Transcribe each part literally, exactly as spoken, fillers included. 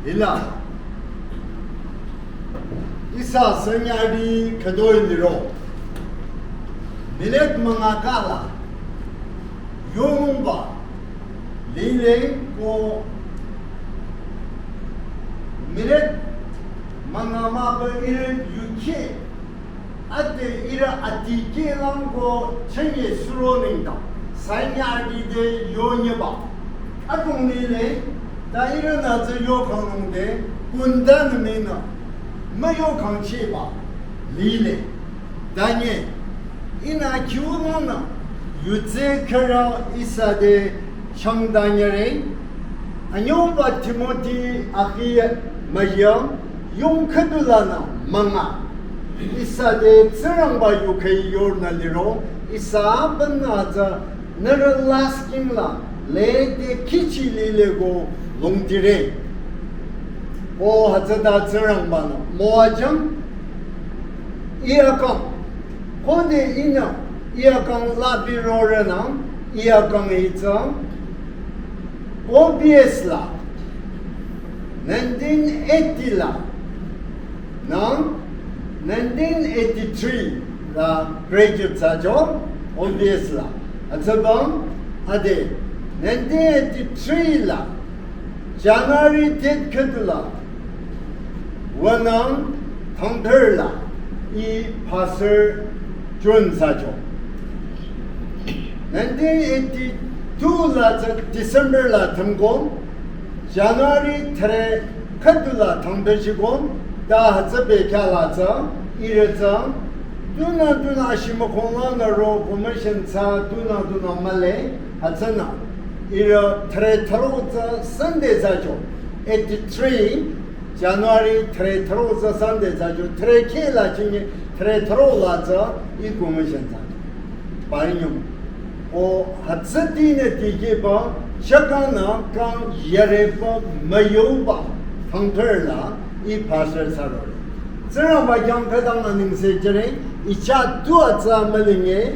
Hila. Ihsa sanyari khütoi liro. Minute münga kala. Yongba. Lile ko. Minute münga maba ihrü yuki. Ade ihrü adikehlang ko chünye suro nengdang. Sanyari de yonyeba. Adrong lile, ta ihrünü tsü yokhang nungde, kunda nümina, müyokhang cheba, lile. Tanye, ihnü kiunana, yutse khüra ihsa de changdanyere, anyongba Timothy akhi müyang, yong khüdulanü münga. Ihsa de Tsingrangba yukheh yornü liro, ihsa bünü tsü nührü lasking la lede kichi lile ko longdire. O hütsüta Tsingrangbanü müwajang iyakang. Khode ihnü iyakang la birorenang iyakang itsang. O B S la nineteen eighty la nang nineteen eighty-three la graduate thsacho, O B S la. Atsabang, ade, nineteen eighty-three la, January date khüdula, wanang thangthar la, ih pastor John thsacho. Nineteen eighty-two la tsü December la thümko, January thre khüdula thangthar shiko, ta hütsü bekhyah la tsü, ihrü tsü, tunü tunü ashimükhong lanü ro commission thsa, tunü tunü mühle, hütsünü, ihrü thre thüro tsü Sunday thsacho, eighty-three, January thre thüro tsü Sunday thsacho, thre kheh la chingi, thre thüro la tsü, ih commission thsacho. Parinyum. O hütsütinü tikehba, shakanü kang yareba müyoba, thangthar la, ih pastor thsaro. Tsingrangba khyang khütang anengse jüre, ih chah tu atsa mülinge,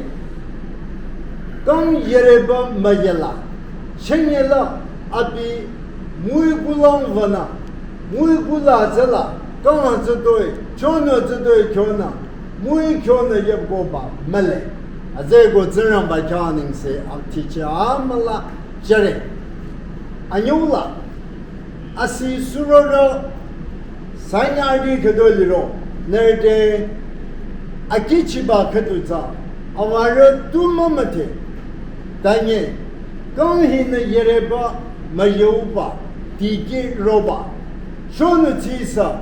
kang yareba müyala, chünye la, abi müi kulang vana, müi kula tsüla, kang atsütoi, chonü atsütoi kyonü, müi kyonü yepkoba, mühle. Azeko Tsingrangba khyang anengse, aktiche amüla, jüre. Anyula, asi suroro, sanyari khütoi liro, nerde, akichiba khüdu tsü, awarü tu mümüdhe, tanye, kang hinü yareba, müyoba, tikeh roba, shonü tsisa,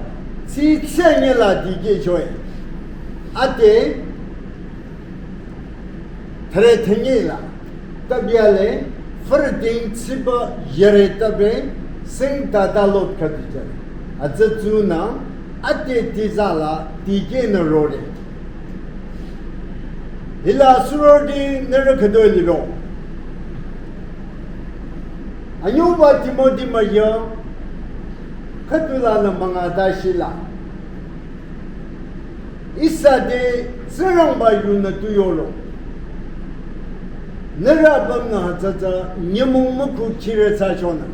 tsi tsanye la tikehchoe. Ade, thre thenye la, tabiale, ferding tsiba yare tabe, sing tata lot khüdu jüre. Atsü tsunü, ade tiza la, tikehnü rore. Hila surordi nührü khütoi liro. Anyuba Timothy müyang, khüdulanü münga ta shila. Ihsa de Tsingrangba yunü tu yoro. Nührü apümnü hütsütsü nyümong müku chire thsachonü.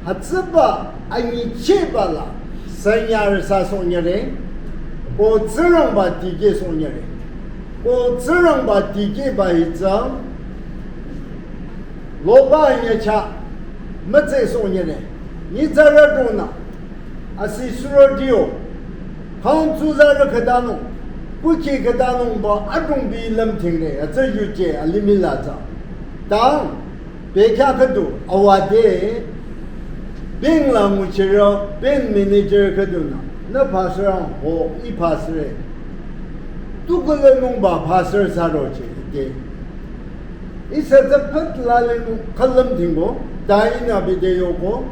Hütsüba anyichehba la sanyari thsasohnyüre. Ko Tsingrangba tikehsohnyüre. Ko Tsingrangba tikehba hi tsü loba nyecha mütsehsohnyüre. Nyitsarü donü asi surordio, khang tsuzarü khütanung, kukhi khütanungba adrongbi lümthingre, atsü yuje alimih la tsü. Tang, bekhyah khüdu, awade, bank la nguchirü, bank manager khüdunü, nü pastor ang ho, ih pastor e. Tu külünungba pastor thsaroche, ite. Ihsa tsü phat lale nu khülümthingko, ta ihnü abi de yoko,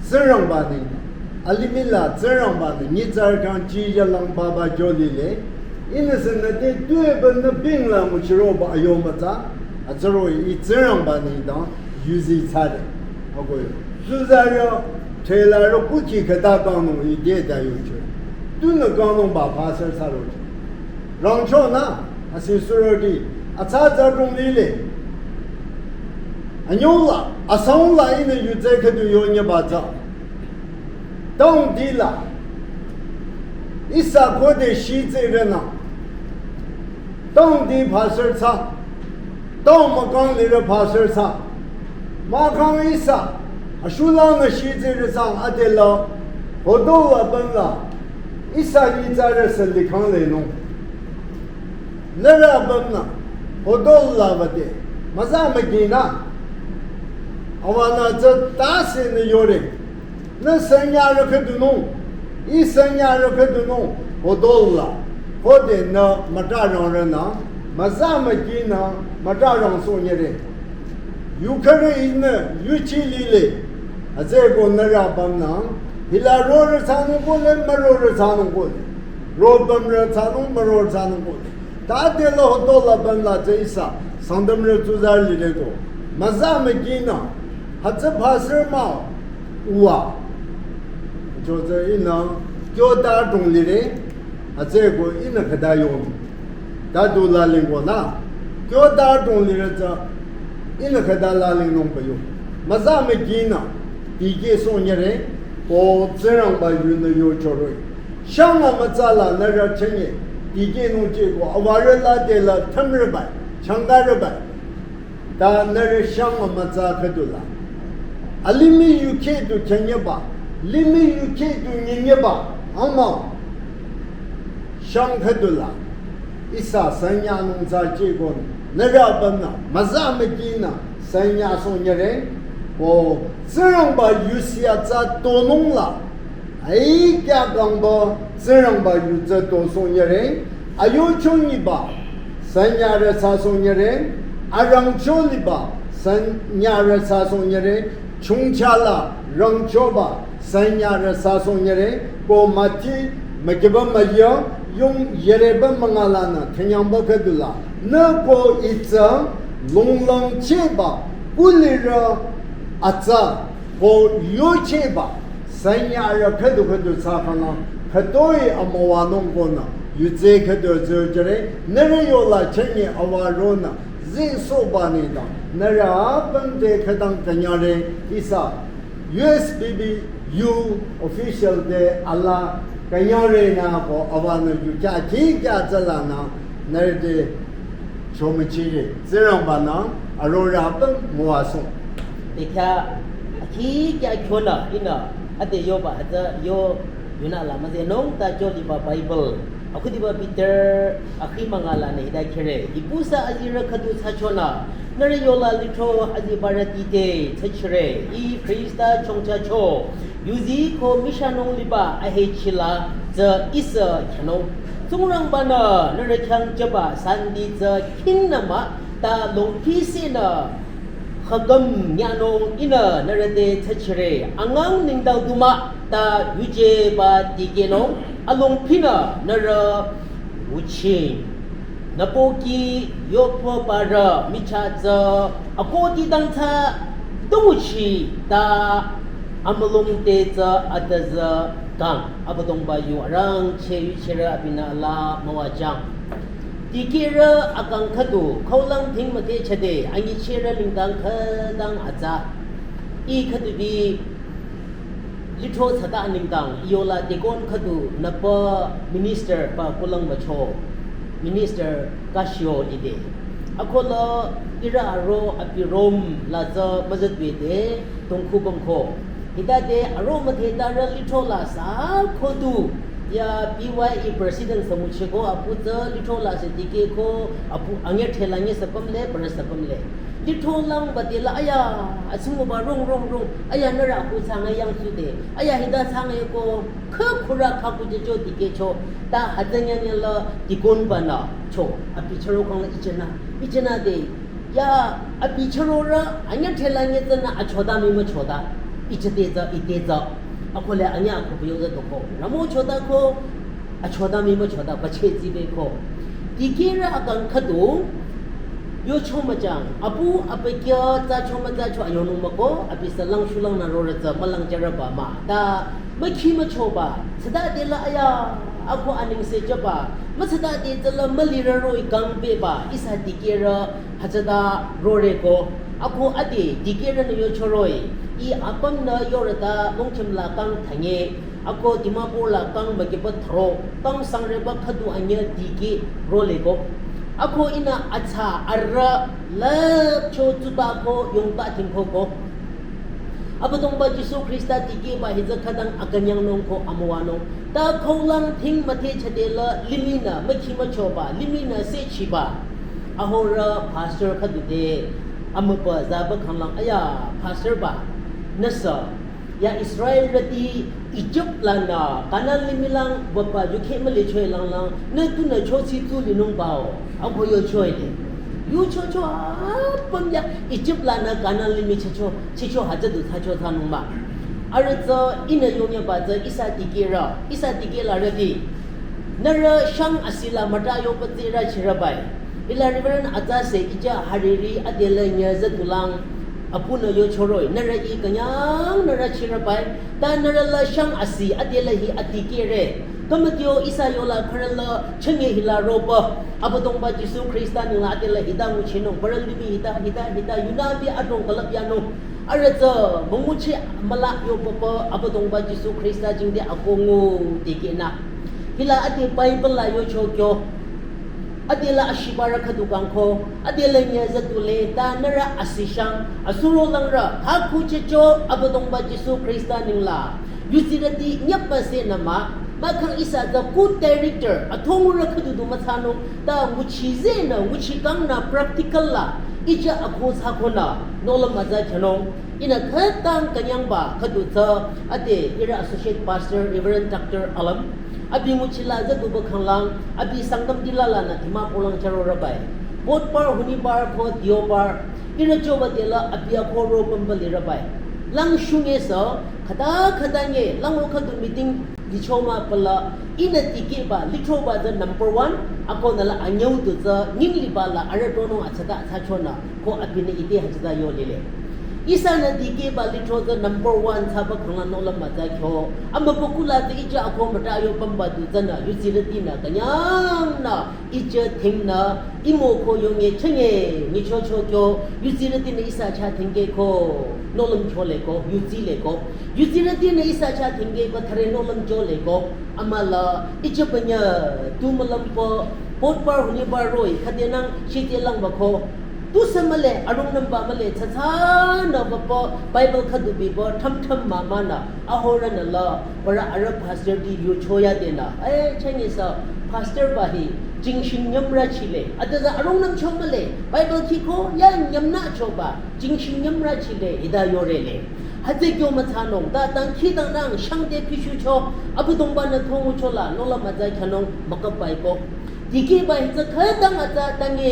Tsingrangba nü, alimih la Tsingrangba nü, nyitsarü khyang chi yalang baba jolile, ihnü sünü te tuepü nü bank la nguchiroba ayomütsa, atsüro ih Tsingrangba nengdang yuzi thsare. Akoyo, tsuzarü, thülarü kukhi khüta kangnung ih de ta yocho. Tunü kangnungba pastor thsarocho. Rangchonü, asi surordi, atsa tsü adrong lile. Anyula, asangla ihnü yutse khüdu yonyeba tsü. Tangdi la, ihsa khode shitse rena. Tangdi pastor tsa. Tang makang lire pastor tsa. Makang ihsa. Ashulang na shitse re sang adela. Hodo la ban la. Ihsa ni tsa re se likang le no. Nara ban na. Hodo la ba de. Maza magina. Awana tsa ta se ne yore. Nü sanyarü khüdunung, ih sanyarü khüdunung, hodola, hode nü mütarang rünü, müza mükinü, mütarang sonyere. Yukharü inü, yuchi lile, azeko nüra bamnü, hila rorü tsanung kole, mürorü tsanung kole, ro bamrü tsanung, mürorü tsanung kole. Tadela hodola bamla tsü ihsa, Sangtamrü tsuzar lile do. Müza mükinü, hütsü pastor mah, uwa. Cho tsü inü, kyo ta dong lire, hütsüko inü khüta yong. Ta du la lingko na, kyo ta dong lire tsü, inü khüta la lingnung ba yong. Müza mükinü, dikeh sonyere, ko Tsingrangba yunü yo choroi. Shang amütsa la nüra chünye, dikeh nung cheko, awarü la de la thamrü bai, changarü bai. Ta nüra shang amütsa khüdu la. Alimih yukhe du chünye ba, limih yukhe du nyinye ba, ama shang khüdu la. Ihsa sanya nung za cheko, nüra bamnü, müza mükinü, sanya sonyere, ko Tsingrangba yusi atsa tonung la, ai kya kangba Tsingrangba yu tsü to sonyere, ayo chonyiba, sanyarü sa sonyere, arangcho liba, sanyarü sa sonyere, chungcha la, rangchoba, sanyarü sa sonyere, ko mati, mükiba müya, yung yereba müngalanü, thanyangba khüdu la, nü ko itsü, lunglang cheba, kulirü, atsa, ko yocheba, sanyarü khüdu khüdu tsa khana, khütoi amüwa nung konü, yutse khüdu zürjere, nüra yola chünye awaronü, zi soba nidang, nüra apüm de khütang künyare, ihsa, U S B B U official de ala künyare nü ko awanü yu kya ki kya tsala nü, nüra de Chomüchire, Tsingrangba nü, arorü apüm müwasong. Bekya, akhi kya kyonü, inü, ade yoba, ade yo, yunü la, müze nung ta jo liba Bible. Akhudiba Peter, akhi münga la ne hida khere. Ipusa azirü khüdu tsachonü, nüra yola litro azibarü tite, tsachire. I Krista chongchacho. Yuzi ko mishanung liba ahechila tsü ihsa kyanung. Tsingrangba nü nüra khyang jüba sandi tsü khingnü mah ta longpi sinü khagam nyanung inü nüra te tsachire. Angang nengdang du mah ta yujeba dikehnung alongpinü nüra wuching. Nüpoki yopo parü micha tsü akoti dang tsü dunguchi ta amülung te tsü atazü kang Abüdongba yu arangcheh yuchirü abinü la müwajang. Dikehrü akang khüdu khaulang thing müte chade anyichirü nengdang khütang atsa. I khüdu bi litro tsata nengdang, yola deacon khüdu nüpa minister ba kulang mücho, minister kashio lide. Akola ira aro apirom la tsü müzatwe de tongkhu bangko. Hita de aro müthe tarü litro la sa khodu ya B Y E president samucheko apu tsü litro la se dikehko apu angya thela nye sapamle, para sapamle. Litro lang ba de la aya, asungu ba rong rong rong, aya nüra ku tsanga yang su de, aya hida tsanga ko, kha khura kha ku je jo dikehcho, ta hütsü nyanya la deacon ba nü, cho, api charo kang la ichena, ichena de, ya, api charo ra, anya thela nye tsü nü, achoda mi müchoda, ichete tsü, ite tsü, akole anya akhu yo tsü doko, ramo choda ko, achoda mi müchoda, bache zibe ko. Dikehrü akang khüdu, yocho müjang, apu apekya tsü cho mütsa cho ayonung müko, abi salang shulang nü rorü tsü mülang jaraba mah. Ta, mükhi müchoba, tsüta de la aya, akhu aningse jüba, mütsüta de tsü la mülirü roh-i kang beba, ihsa dikehrü, hütsüta rore ko, akhu ade, dikehrü nü yocho roh-i, i apüm nü yorü ta, longchim la kang thanye, Ako Dimapur la kang makipa thro, kang sangreba khüdu anyü dikeh roleko. Ako ihnü atsa arüh lüpcho tsuba ko yongba thingkoko. Abüdongba Jisu Khrista dikehba hi tsü khütang akünyangnung ko amüwanung. Ta khaulang thing müthehchade la limihnü mükhi müchoba, limihnü sehchiba. Ahorü pastor khüdu te amüpa zaba khanglang, aya, pastor ba, nüsü ya Israelrüti Egypt lanü Kanan limih lang wüba yukheh mülichoe langlang, nü tunü chosi tu linung bao, ako yochoe le. Yuchocho apüm ya Egypt lanü Kanan limih chicho, chicho hütsüdu thsacho thsanung mah. Arüh tsü ihnü yongyaba tsü ihsa dikehrü, ihsa dikehlarüti. Nührü shang asila müta yoba tsirü chirübai. Hila Reverend Atsase ija hariri adela nyüza tulang apunü yochoroh-i, nührü i künyang nührü chirübai, ta nührü la shang asi adela hi adikehre. Kümütio ihsa yola khürü la chünye hila roba, Abüdongba Jisu Khrista ningla adela hita nguchinung, baralimi hita, hita, hita, yunü abi adrong külüp yanung. Arüh tsü münguchi müla yobaba Abüdongba Jisu Khrista jingte ako ngu dikehnü. Hila ade Bible la yocho kyo. Adela ashibarü khüdu kangko, adela nyüza tule, ta nührü asishang, asuro langrü, khakhu checho Abüdongba Jisu Khrista ningla. Yuzirüti nyüpba se nü mah, mahkhang ihsa tsü ku director, athongurü khüdu du müthsanung, ta nguchi zenü, nguchi kangnü practical la, ija ako thsakonü, nohlüm mütsa khyünung. Ihnü khütang künyangba khüdu tsü, ade ihrü Associate Pastor Reverend Doctor Alam, abi nguchila züduba khanglang, abi Sangtam dila lanü Dimapur lang charo rübai. Botbar, hunibar ko diobar, ihrü choba dela abi ako ro pamba lirübai. Lang shunge sü, khüta khüta nye, lang ro khüdu meeting licho mah pala, ihnü dikehba, lichoba tsü number one, ako nüla anyüu du tsü, nying liba la, arüh tonung atsata, atsachonü, ko abinü ite hütsüta yo lile. Ihsanü dikehba licho tsü number one thsaba khangla nohlüm mütsa kyo. Amübükuh la tsü ija ako müta yo pamba du tsünü, yuzirütinü, künyangnü, ija thingnü, imo ko yonge chünye, nyichocho kyo, yuzirütinü ihsa chah thingkeh ko, nohlüm kyo leko, yuzi leko. Yuzirütinü ihsa chah thingkeh ko, thare nohlüm kyo leko. Amüla, ija banya, tu mülümpo, botbar hunibar roh-i, khüdenang, shite langba ko. Tusü mühle, arungnümba mühle, tsatsanü bapa, Bible khüdu biba, tham tham mama nü, ahorünü la, bara arüh pastor ti yucho yadenü. Eh, chünye sü, pastor ba hi, jingshing nyümrü chile. Ade tsü arungnüm cho mühle, Bible khiko, ya nyümnü choba, jingshing nyümrü chile, hita yorele. Hütsü kyo müthsanung, ta dangkhidangnang, shangde pishucho, Abüdongba nü thongucho la, nohlüm mütsa khyünung, müküp baiko. Dikehba hi tsü khütang atsa tanye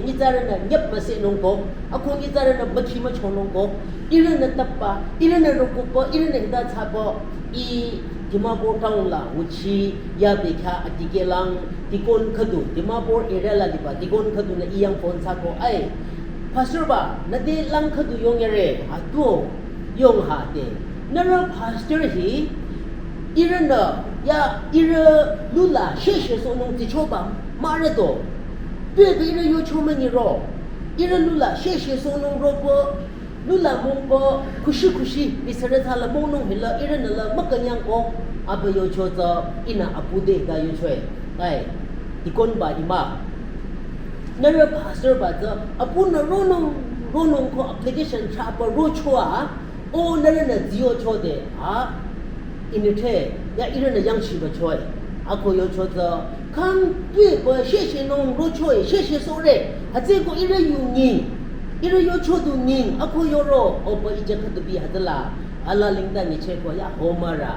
nyitsarünü nyüp müsehnung ko, ako nyitsarünü mükhi müchonung ko, ihrünü tapba, ihrünü rokupba, ihrünü hita thsaba, i Dimapur town la nguchi ya bekhyah adikehlang, deacon khüdu, Dimapur area la liba, deacon khüdunü i yang phone thsako, ai, pastor ba, nüte lang khüdu yongyare, atu, yong ha te. Nührü pastor hi, ihrünü, ya, ihrü lula, sheshe sohnung tichoba, mürüdo. Tuepü ihrü yocho münyiro. Ihrü lula, sheshe sohnung ropo, lula mongpo, khushi khushi, bisere thala mongnung hila, ihrünü la, mükünyang ko, abi yocho tsü, ihnü apu de ga yochoe. Ai, deacon ba ima. Nührü pastor ba tsü, apunü ronung, ronung ko application chaba rochoa, o nührünü ziyochode, a, inite, ya ihrünü yangchiba choe. Ako yocho tsü, kang tuepü sheshe nung rochoe, sheshe sohre, hütsüko ihrü yu nying, ihrü yocho du nying, ako yoro, opa ija khüdu bi hütsüla, ala lingta nyicheko, ya homara.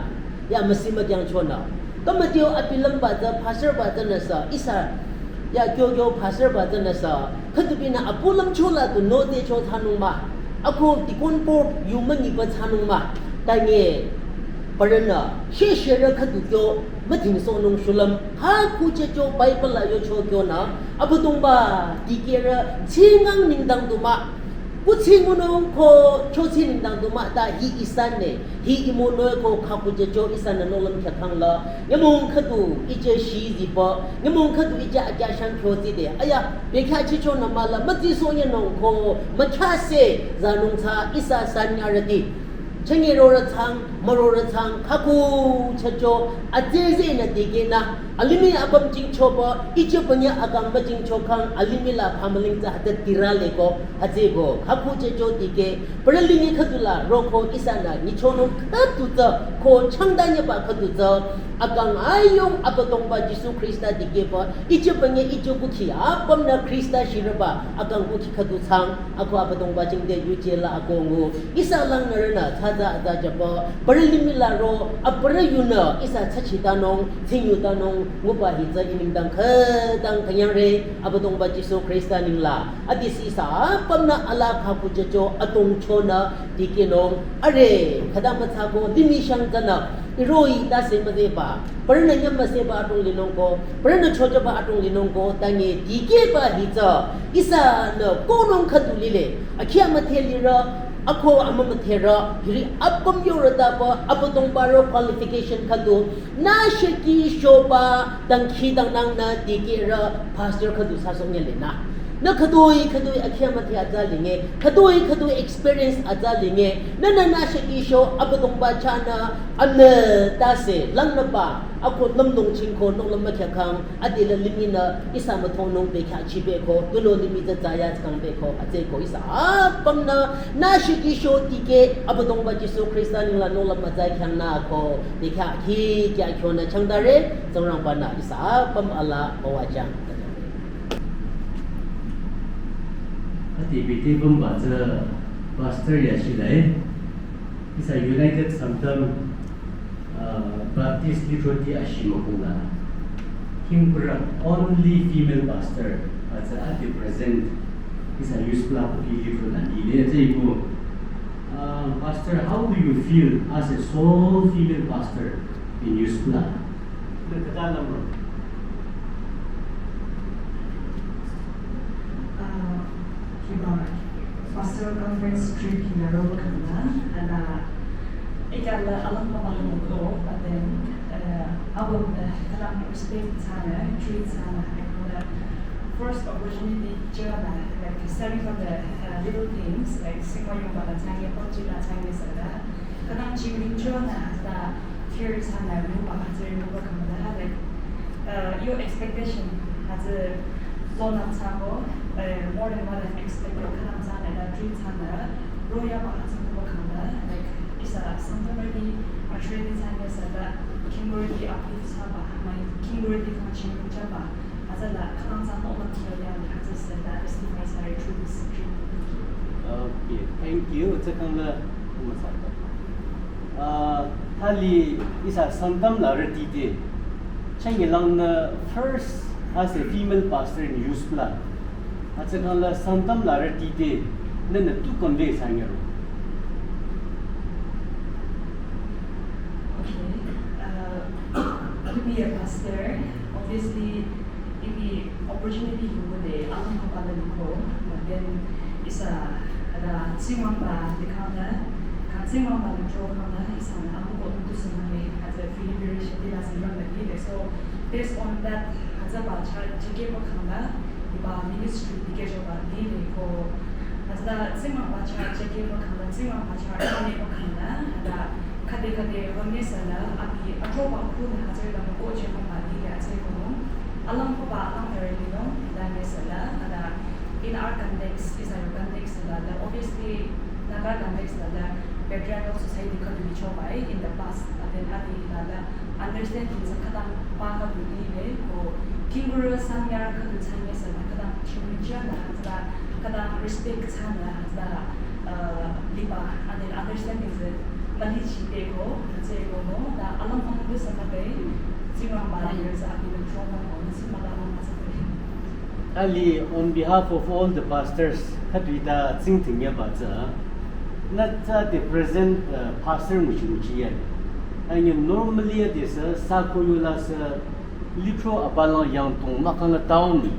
Ya müsi mükyang chonü. Kümütio abi lümba tsü, pastor ba tsünü sü, ihsa, ya kyo kyo pastor ba tsünü sü, khüdu binü apu lümcho la du no te cho thsanung mah. Ako deacon board yu münyiba thsanung mah. Tanye, parünü, shesherü khüdu kyo, müthing sohnung shulüm, ha kuche kyo Bible la yocho kyonü, Abüdongba, dikehrü, tsingang nengdang du mah. Kuthsi ngunung ko chothsi nengdang du mah ta hi ihsanü, hi imo noe ko khaku je cho ihsanü nohlüm khyakang la. Nyümong khüdu ije shi ziba, nyümong khüdu ije akya shang kyo zide. Aya, bekhyah chichonü mah la, mütsi sohnyenung ko, mükhya se, zanung tsü ihsa san yarüti. Chenge rorü thsang, mürorü thsang, khüku chücho, atsüzeh nü dikeh nü, alimih apüm jingchoba, iche panye akang müjingcho khang, alimih la phamüling tsü hüta tirü leko, hütsüko, khüku chücho dikeh, parü limih khüdu la roko ihsanü nyichonung khüdu tsü, ko changdanyeba khüdu tsü, akang ayung Abüdongba Jisu Khrista dikehba, iche panye iche kukhi, apümnü Khrista shirüba, akang kukhi khüdu thsang, ako Abüdongba jingte yuje la ako ngu. Ihsa langnürünü thsaza aza jüba, parü limih la ro, aparü yunü, ihsa thsachitanung, tsingyutanung, nguba hi tsü inengdang khütang künyangre, Abüdongba Jisu Khrista nengla. Adisi ihsa apümnü alaa khüku chücho, atongchonü, dikehnung, are, khüta müthsako, limih shang tsünü, iroh-i tase müzeba, parünü nyüm müseba adrong linungko, parünü chojüba adrong linungko, tange dikehba hi tsü, ihsanü konung khüdu lile, akhi amüdhe lirü, ako amümüdherü, hiri apüm yorütaba, Abüdongba ro qualification khüdu, nü sheki shoba, dangkhidangnangnü dikehrü, pastor khüdu thsasohnyüle nü. Nü khütoi khütoi akhi amüdhe aza linge, khütoi khütoi experience aza linge, nünü nü sheki sho Abüdongba chahnü, anü tase, langnüba, ako lümdong chingko, nung lüm mükhyah khang, adela limih nü, ihsa müthonung bekhyah chibeko, tunüo limih tsü tsaya khang beko, atsüko ihsa apümnü, nü sheki sho dikeh, Abüdongba Jisu Khrista nengla nung lüm mütsa khyang nü ko, bekhyah hi kya kyonü changdare, Tsingrangbanü ihsa apüm alaa müwajüng. Ati bete bamba tsü pastor ya shilai. Ihsa United Sangtam, uh, Baptist Lithroti ashima kula. Kimpra only female pastor. Atsa ati present. Ihsa youth club ki Lithro na ni le tsü ibu. Uh, Pastor, how do you feel as a sole female pastor in youth club? Uh, kiba Pastor Conference trip hi nü ro kanda, ana, ikala alang pamang ko, but then, uh, abang, uh, kalang respect sana, treat sana, I know that first opportunity jana, like, starting from the, uh, little things, like, singwa yung bala changi, pamchi la changi sana, Kadang jingling jona hütsüta fear thsanü müba hütsüri müba kangla, like, uh, your expectation hütsü lonang thsako, uh, more than what I've expected, kadang thsanü la dream thsanü royaba hütsü müba kangla, like, ihsa Sangtamrüti maturity thsanü sala, Kimberly uplift thsaba, my Kimberly kang jingling jaba, hütsüla kadang thsanü ola kilo ya, hütsü sala, is my sorry, through this dream. Okay, thank you. Hütsü kangla, Ah, thali ihsa Sangtam larüti te. Changi langnü first as a female pastor in youth club. Hütsü kangla Sangtam larüti te. Nünü tu convey thsanyaro. Okay. Uh, to be a pastor, obviously, Ibi opportunity hi wüde alang papa la liko, but then ihsa ada Tsingrangba dikangda, ka Tsingrangba la tro kangda, ihsanü amuko tu sangale, ada Philippi shati la sangam la dile. So based on that, hütsüba cha chekeba kangda, iba ministry dikehchoba dile ko, hütsüta Tsingrangba cha chekeba kangda, Tsingrangba cha chekeba kangda, ada Khade khade wünye sala abi atroba khunü hütsüri la müko chehong ba dile atsü kono. Alang koba alang thare linung, danye sala, ada in our context, ihsa yo context la, the obviously Naga context la, the patriarchal society khüdu lichoba, eh, in the past, but then adi la, the understanding is khütang ba khüdu dile, ko kinguru sanyar khüdu chanye sala, khütang chimricha la, hütsüta khütang respect thsanü, hütsüta, uh, liba, and then understanding is malichi peko, tsü kono, ta alang pamang du sangate, Tsingrangba la yürüsa abi la throne ko, nisi mala mama sangate. Ali, on behalf of all the pastors, khüdu ita tsingdhing yaba tsü, nü tsü the present, uh, pastor nguchi nguchi ya. And you normally ya this, uh, sako yola sü, Lithro abalang yangdong mahkhang la town,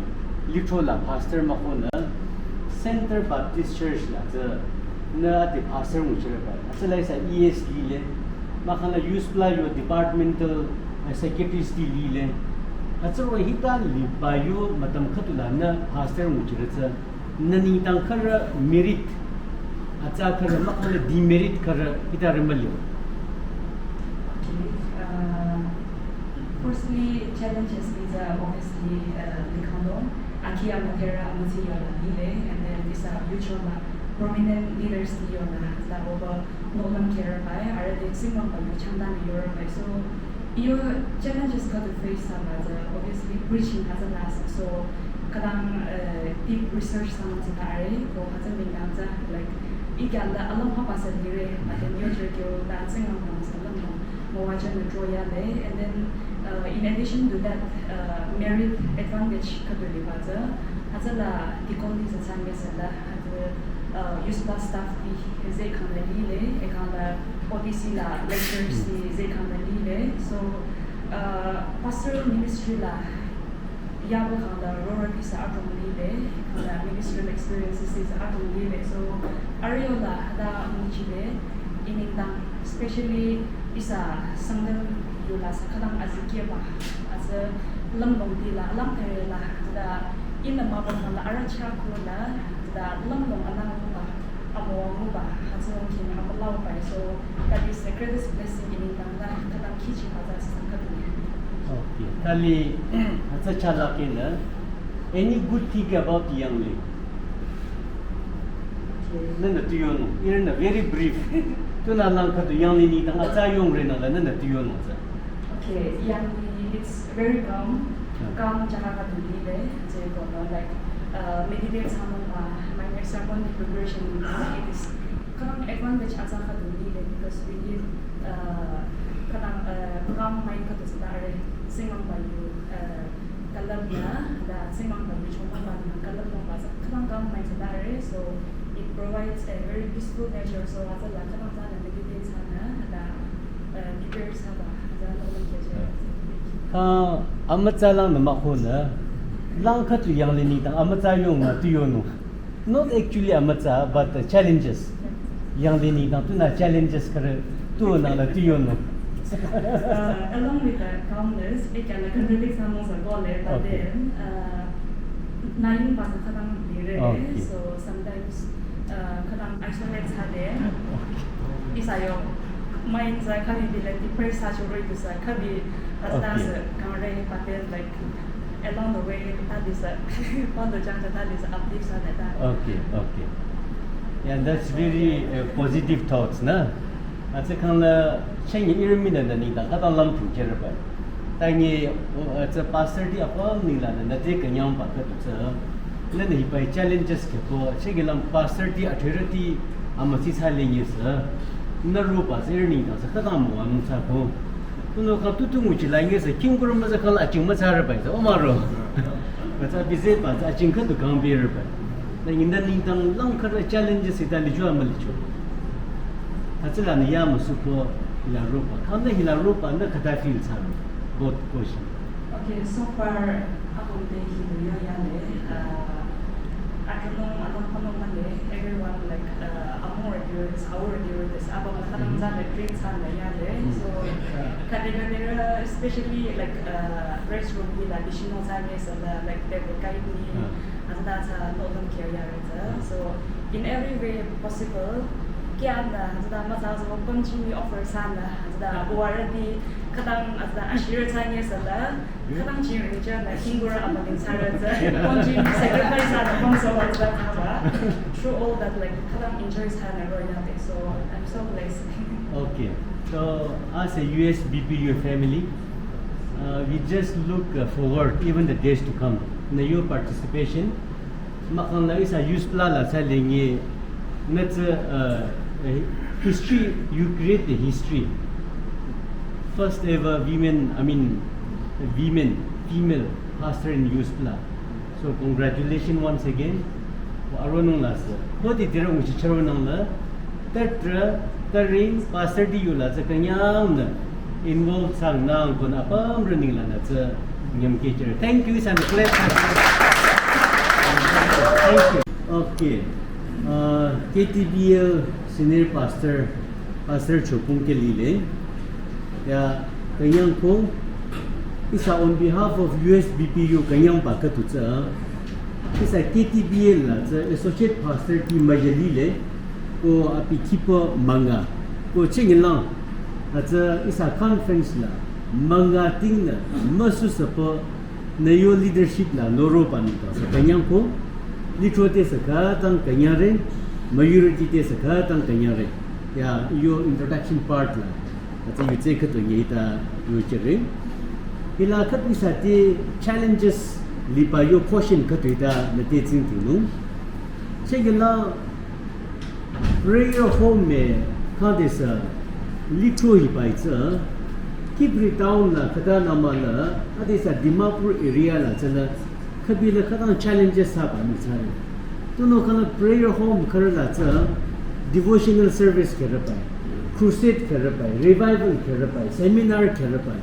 Lithro la pastor mahkhonü, Center Baptist Church la tsü, nü ati pastor nguchireba. Hütsüla ihsa E S lile, mahkhang la youth la yo departmental, uh, secretaries ti lile. Hütsüro hita liba yo matam khüdu la nü pastor nguchire tsü, nü nengdang khürü merit Atsa khürü mahkhang demerit khürü hita rü mülio. Okay. Uh, firstly, challenges is uh, obviously uh, likhando. Aki amathera amatsi yola lile, and then isa yuchola prominent leaders ni yola la over nolan care by, are the single by yuchanda ni yola by. So, your challenges got to face some as a, obviously preaching as a last. So, kadang uh, deep research sama tsitare ko hasa ningdang tsa, like, ikanda alam hapa sa dire, but then your jerkyo dancing on them sa lam mo wajan na draw ya le. And then uh, in addition to that, uh, merit advantage kadu le ba tsa, hasa la dikon di sa tsang ya sa la hasa uh, use plus staff di ze kanda li le, e kanda O T C la lectures di ze kanda li le. So uh, pastoral ministry la yaba kanda rorati sa atong lile, kanda ministerial experiences sa atong lile. So, ariola hada muchile, iningdang, especially isa sangdang yola sa kadang azikieba, asa lamdong dila, lamtere la, da ina mabang la, aracha kula, da lamdong anang ba, amo ba, hasa kin, amo lau ba. So, that is the greatest blessing in Uganda, kadang kichi ba, sa sangkatu. Okay. Tali, atsa chala kena. Any good thing about the young lady? Nana tuyono. You're in a very brief. Tuna lang khatu young lady tang atsa yong rena la nana tuyono sa. Okay, young lady, it's very calm. Calm jaga khatu lile, je kono like uh, meditate sama ba, my sermon preparation, it is calm advantage atsa khatu lile because we need uh, kadang uh, calm mind khatu sa dare, singam ba yu uh, kalam ya, da singam ba yu choma ba na kalam ba sa kadang calm mind sa dare, so it provides a very peaceful nature. So atsa la kadang sa na meditate sa na da uh, prepare sa ba, da lo ke je. Ka amatsa lang na mahona, lang khatu young lady tang amatsa yong na tuyono. Not actually amatsa, but the challenges. Young lady tang tuna challenges khürü tuna la tuyono. Uh, along with the calmness, it can contradict some of the goal, but okay. Then uh, nine pa sa kadang dire. Okay. So sometimes uh, kadang isolate sa de. Isa yo mind sa kami bila depress sa churu itu sa kami hasta okay. Sa kangre, but then like along the way, that is a, pando jang that is a uplift sa that. Okay, okay. Yeah, that's very uh, positive thoughts, na? Atse kang la chengi irimina na ni ta kata lam pun kere ba. Tangi atse pastor di apa ni la na te kanyang ba ka tu sa. Na ni pa challenges ke po chengi lam pastor di authority ama si sa le ni sa. Na ro ba se ni ta sa kata mo anu sa ko. Kuno ka tutu nguchi la nge se king guru ma sa kala ching ma sa ra bai sa o ma ro. Ka sa bi se ba sa ching ka tu kang bi ra bai. Na yin da ning dang lang ka ra challenges ita li jua ma li jua. Ka tsila ni ya ma su ko la ro ba. Ka na hi la ro ba na ka ta feel sa ro. Both question. Okay, so far ako de hi lo ya ya le. Uh, I don't know, I don't know, everyone like uh, I'm already with this, I already with this. Apa masalah sana drink sana ya le. So kadang-kadang especially like uh, restroom bila di sini sana sana like they will guide me. Asa sa no one care ya. So in every way possible, kaya na asa masalah so continue offer sana asa already kadang asa ashir sana sana. Kadang cheering cha na kingura ama din sara cha. Konji sacrifice na kong sa wa cha cha. Through all that, like kadang enjoy sa na ro ya. So I'm so blessed. Okay. So as a U S B P U family, uh, we just look uh, forward even the days to come. Na your participation Makang la isa youth pla la sa lengi netse uh, history, you create the history. First ever women, I mean women, female pastor in youth pla. So congratulations once again. Aronung la sa. Hoti tira uchi charonung la. Tatra, taring, pastor di yula sa kanyang na involve sang nang kon apam running la na sa nyam kechere. Thank you, and clap. Thank you. Okay. Uh, K T B L Senior Pastor, Pastor Chopung ke lile. Ya, kanyang ko, isa on behalf of U S B P U kanyang pa katu sa. Isa K T B L la sa Associate Pastor ki majalile. ko abi kihpü münga, ko chingilang, hütsü ihsa conference la münga tingnü müsusüpü nü yo leadership la noroba nengdang sü künyang ko, lithro te sü khütang künyangre, majority te sü khütang künyangre. Ya, yo introduction part la hütsü yutse khüdu nyi ta yujüre. Hila khüdu ihsa te challenges liba yo question khüdu hita nü te tsingdhingnung. Chegela prayer home me khüdesü lithro hiba itsü, Kiphire town la khüta namala, adesü Dimapur area la tsüla, khübila khütang challenges thsaba mitsare. Tunüo khüla prayer home khürü la tsü devotional service khürü bai, crusade khürü bai, revival khürü bai, seminar khürü bai.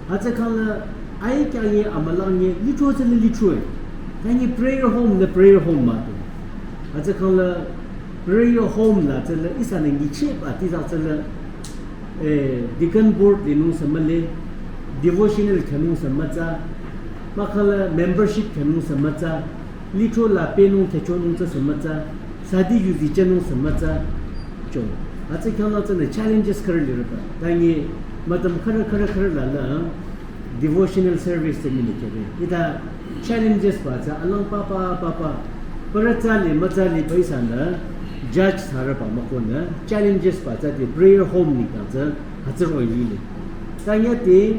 Hütsü khangla ai kyangi amülangi lithro tsüla lithro e. Kyangi prayer home nü prayer home mah tu. Hütsü khangla prayer home la tsüla ihsanü nyichehba tisa tsüla, eh, deacon board linung sü mühle, devotional khünung sü mütsa, mahkhangla membership khünung sü mütsa, lithro la pehnung khüchonung tsü sü mütsa, sadi yuzi chonung sü mütsa, cho. Hütsü khangla tsünü challenges khürü lirüba. Tangi mütüm khürü khürü khürü la la devotional service te mini kere. Hita challenges ba tsü alang papa papa. Parü tsü le mütsa le ba ihsanü judge thsarüba mükonü challenges ba tsü te prayer home nengdang tsü hütsü roh-i lile. Tanya te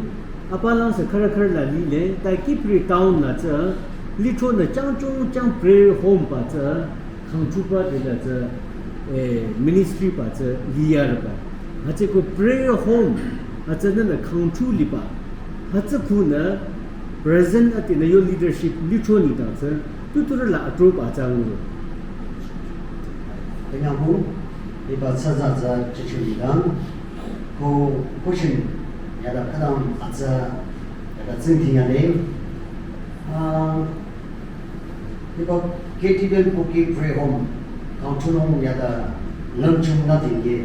apalang sü khürü khürü la lile, ta Kiphire town la tsü lithro nü chang chung chang prayer home ba tsü khangthuba tila tsü, eh, ministry ba tsü liyarüba. Hütsüko prayer home hütsünü nü khangthu liba. Hütsü khunü present atinü yo leadership lithro nengdang tsü tuturü la atroba tsü nguro. Künyang hu, hiba tsü tsü tsü chichu nengdang, ko question yada khütang atsa yada tsingdhing yale. Ah, hiba K T B L Kuki Prayer Home, khangthunung yada lümchung nü tingye,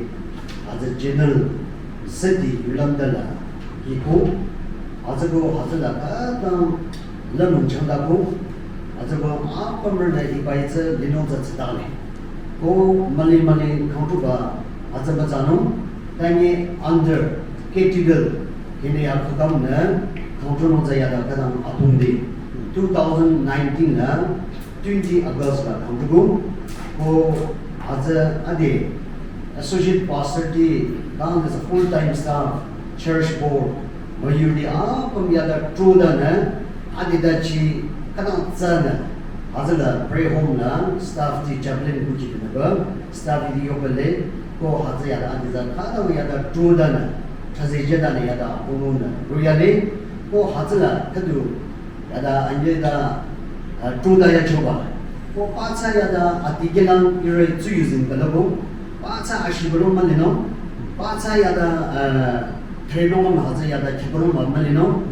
hütsü general seti yulamda la, hiko, hütsüko hütsüla khütang lümchung da ko, hütsüko apümrünü hiba itsü linung tsü tsitale. Ko müli müli khangthuba hütsü mütsanung, tangi under K T B L hini ya khütang nü khangthunung tsü yada khütang apungdi. Two thousand nineteen la twenty August la khangthuko, ko hütsü ade associate pastor ti, kang as a full time staff, church board, müyurüti apüm yada trodanü, ade dachi khütang tsünü, hütsüla prayer home la staff ti chaplain kuchi nüba, staff ti yobale, ko hütsü yada ade tsü khütang yada trodanü, thsazi jüdanü yada apungnü royale, ko hütsüla khüdu yada anye da, uh, troda yachoba. Ko pathsa yada atikehlang ihrü tsuyuzeng kalabo. Pathsa ashibülung mülinung. Pathsa yada, uh, threnung hütsü yada khebülung mülinung.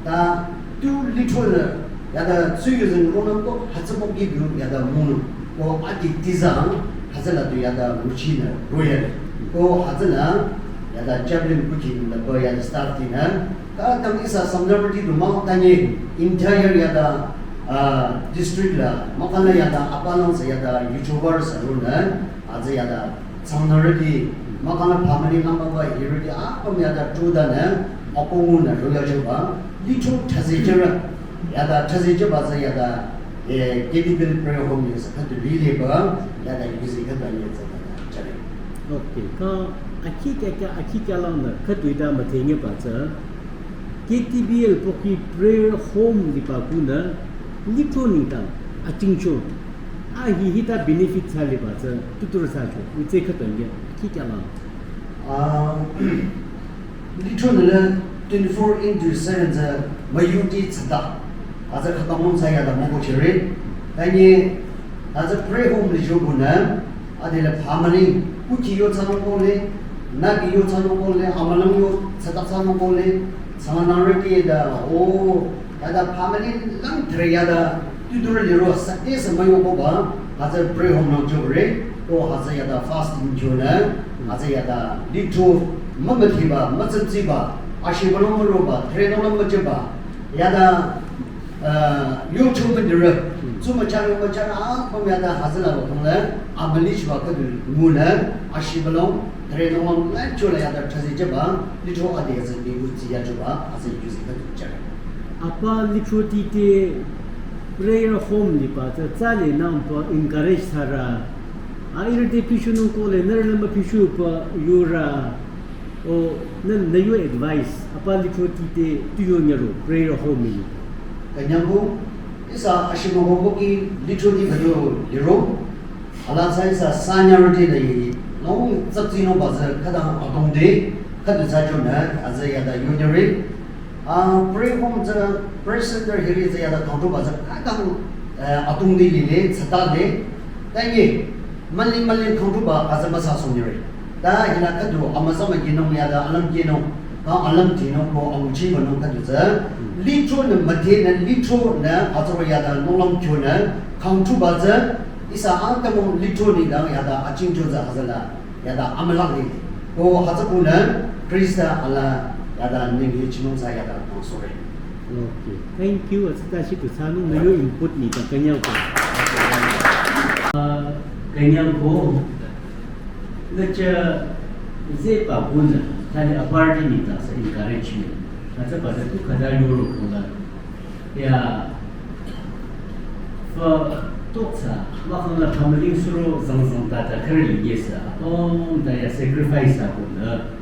Ta tu lithro nü yada tsuyuzeng ronung ko hütsü mokhi du yada munung. Ko ati tizang hütsüla tu yada muchinü royal. Ko hütsüla yada chaplain kuchi nüba yada staff tinü. Khütang ihsa Samdamrüti du mah tangi entire yada, ah, district la, mahkhang yada, apalang sü yada, YouTuber sü runü, hütsü yada, Samdamrüti, mahkhang family number ba hirüti, apüm yada, trodanü, apungnü, royachoba, lithro thsazi jüre, yada, thsazi jüba sü yada, eh, K T B L prayer home yasa, khüdu lileba, yada, yuzi khüdu anyetsa, yada, jüre. Okay, ka, akhi kya kya, akhi kya lang na, khüdu ida müthenge ba tsü, K T B L Kuki Prayer Home liba kunü lithro nengdang achingcho. A hi hita benefit thsa liba tsü tutur thsacho. Yutse khütang ye. Kikyalang. Ah, lithro nü le twenty-four into seven tsü müyurüti thsata. Hütsü khütang mong thsa yada müko chire. Tangi hütsü prayer home licho kunü adela family kuchi yo thsanung kole, nübi yo thsanung kole, amülang yo thsata thsanung kole, Samdamrüti da, o, yada family lang thre yada, tutur liro sate sü müyokoba, hütsü prayer home nü jüre, ko hütsü yada fasting jünü, hütsü yada lithro, mümüdhiba, mütsütsiba, ashibülung müroba, threnung müjüba, yada, uh, yo chungba dire, Sü mücharü mücharü apüm yata hütsüla rokhang le, abili chiba khüdu ngunü, ashibalong, thre nongmang le chola yata thrazi jaba, litro adi hütsü bibu tsiya jaba, hütsü yuzi khüdu charü. Apa litro tite prayer home liba tsü tsale nangpa encourage thsara. A irü te pishu nung kole, nührü lama pishu pa yura. O, nü, nü yo advice, apa litro tite tu yo nyaro, prayer home ni. Kanyangko, ihsa ashimoko boki litro ti khüdu liro. Ala sa ihsa sanyarü te na yi, long tsakti no ba tsü khüdang atong de, khüdu sa jo na, hütsü yata yo nyare. Ah, prayer home tsü, prayer center hiri tsü yata khangtruba tsü khüdang, eh, atong de lile, tsata de. Tangi, mali mali khangtruba hütsü müsa song nyare. Ta hila khüdu amüsa mah kinung yata alam kinung, ta alam tinung ko amuchi manung khüdu tsü. Litro nü müdhe nü litro nü hütsüro yata nonglam kyo nü khangtruba tsü. Ihsa atümung litro nengdang yata aching jo tsü hütsüla. Yata amülang ni. Ko hütsü kunü Krista ala yata nenghi chinung sa yata tang sore. Okay. Thank you. Hütsüta shi tu sanung nü yo input ni ta kanyang ko. Ah, kanyang ko. Nü cha zeh pa kunü, thali aparty ni ta sa encouragement. Hütsüba tsü tu khüta yoro ko la. Ya, fa toksa, mahkhang la pamaling suro zangzang tata kharli yesa, apüm ta ya sacrifice ako na,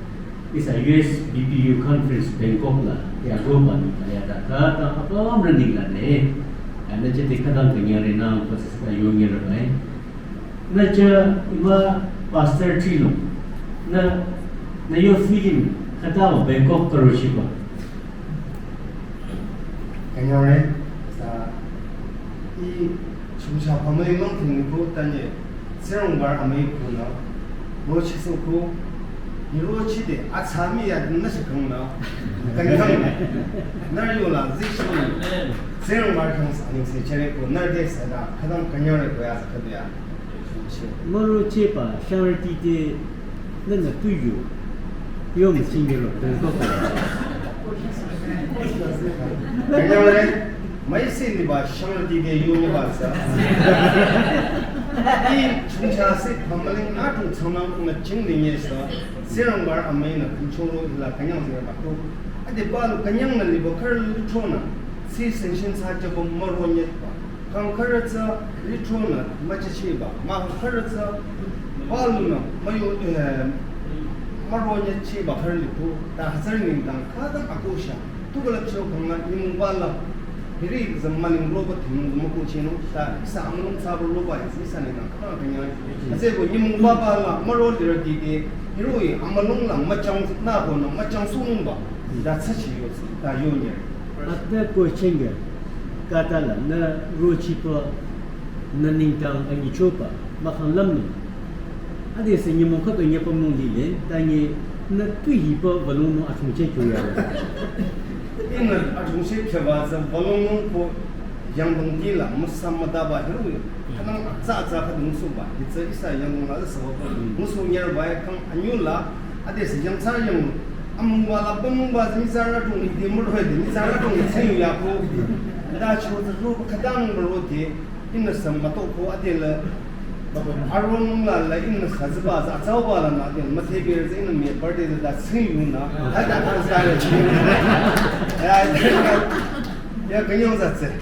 ihsa U S B P U conference Bangkok la, ya go pa ni ta ya ta ka, ta apüm running la ne, ya na jete khüdang kanyare na, pa sa sa yo nyare bai. Na cha ima pastor three lo, na, na yo feeling, khüta Bangkok karo shiba. Kanyare, sa, i chungcha pamaling nung thing ko tanye, Tsingrangbar amai ko na, rochi so ko, ni rochi de, atsami ya na shi kang na, kanyang na, na yo la, zi shi ni, Tsingrangbar kang sa, ni se chere ko, na de sa da, khüdang kanyare ko ya sa khüdu ya. Maro chepa, shangrüti te, nana tuyo. Yo mu singiro, tengko ko. Kanyare, mai sini ba, shangrüti te yo ni ba sa. Ti chungcha se, pamaling na tung changna na ching ni ye sa. Tsingrangbar amai na control la kanyang se ba ko. Ade ba lu kanyang na li ba kar lu chona. Si senshin sa jabo maro nyet ba. Kang khürü tsü litro nü müchichiba, mah khürü tsü palu nü müyo, eh, müro nyechiba khürü lipu, ta hütsüri nengdang khüdang akohsha, tu külüpcho kang nü nyümong ba la, hiri zamaning roba thinung zama kuchino, ta ihsa amülung tsaba roba ihsa nengdang khüdang kanyang. Hütsüeko nyümong ba ba la, müro lirü dide, hiroh-i amülung la müchang nü ko nü müchang sunung ba, ta tsüchi yo tsü, ta yo nye. Ata ko chenge. Khüta la, nü rochipa, nü nengdang anyichoba, mahkhang lümnung. Ade se nyümong khüta nyüpümnung lile, tanyi nü tu hiba balongnung achungche kyo ya. Ihnü achungche kyo ba tsü balongnung ko yangdong di la, müsa müdaba hiru ya. Khanang atsa atsa khüdung suba, hitsü ihsa yangdong la sa ba, müsu nyerba ya kang anyu la, ade se yangthsa yang, amungba la, bamungba, nyitsarü adrong, ite müroh-i de, nyitsarü adrong, tseng yu ya ko. Da cho tsü ro, khüdang müro de, ihnü sa mütoko, ade la, aron la la, ihnü sa ziba, za, atsauba la na, ade, müthebir tsü, ihnü me birthday da, tseng yu na, ada kan sa le, ya, ya, kanyang za tsü.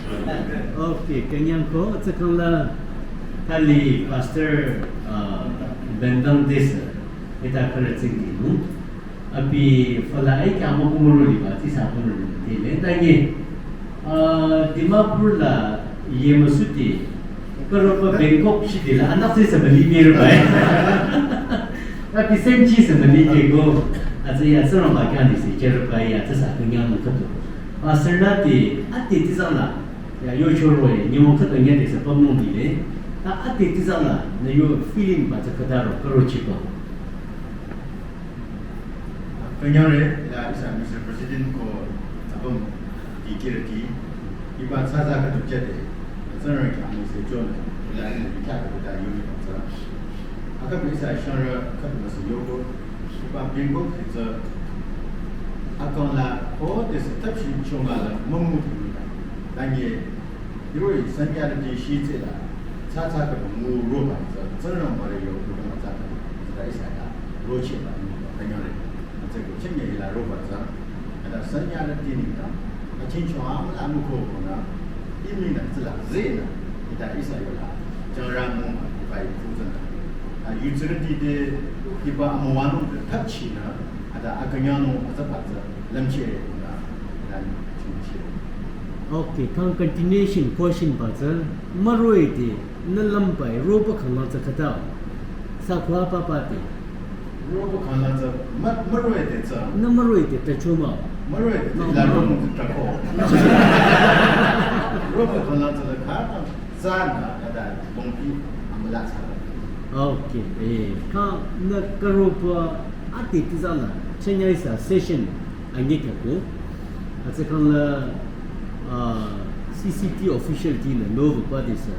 Okay, kanyang ko, tsü kang la, thali, Pastor, uh, Bendang Desa, ita khürü tsing di, hmm? Abi fala ai kya mo kumuro liba, tisa kumuro liba. Ti le tangi, ah, Dimapur la ye masuti, karo pa Bangkok shiti la, anak se sa bali mir bai. Abi senchi sa bali ke go, atsa ya sa rong ba kya ni se, cher bai ya, atsa sa kunyang mo kato. Pastor nü ti, ati tisa la, ya yo choro ye, nyümong khüta nyate sa pamnung di le, ta ati tisa la, nü yo feeling ba tsü khüta ro, karo chipa. Kanyare, ila ihsa Mister President ko apüm dikehrüti, hiba tsatsa khüdu jüde, Tsingrangba khyang müse jünü, ila ihnü bikhyah khüdu ta yumi bangsa. Akha ihsa shangrü khüdu müse yoko, hiba Bangkok hitsü, akang la, ko desi tapshi chonga la, mamu tu la. Tangi, Hiroh-i sanyarüti shitse la, tsatsa kaba ngu roba tsü, Tsingrangba re yo kuta matsata, tsüta ihsa ya, rocheba ni, kanyore, tsü ko chenye ila roba tsü, ada sanyarüti nengdang, achingcho amla nguko kona, imi na tsüla, zena, ita ihsa yola, jangrang mong, ibai kuzana. A yutsirüti te, iba amawano, tapchi na, ada akanyano, atsapa tsü, lamche, na, na, chungche. Okay, kang continuation question ba tsü, maroi te, nü lambai, roba khanglang tsü khata. Sa khwa papa te. Roba khanglang tsü, ma-, maroi te tsü. Nü maroi te, ta chuma. Maroi te, ma-, la ma-, roba te ta ko. Roba khanglang tsü khata, tsü na, ada, bongpi, amala tsü. Okay, eh, kang, nü karoba, ati tizala, chenyai sa session, anyi kya ko. Atsa kang la, ah, C C T official ti la no ba de sa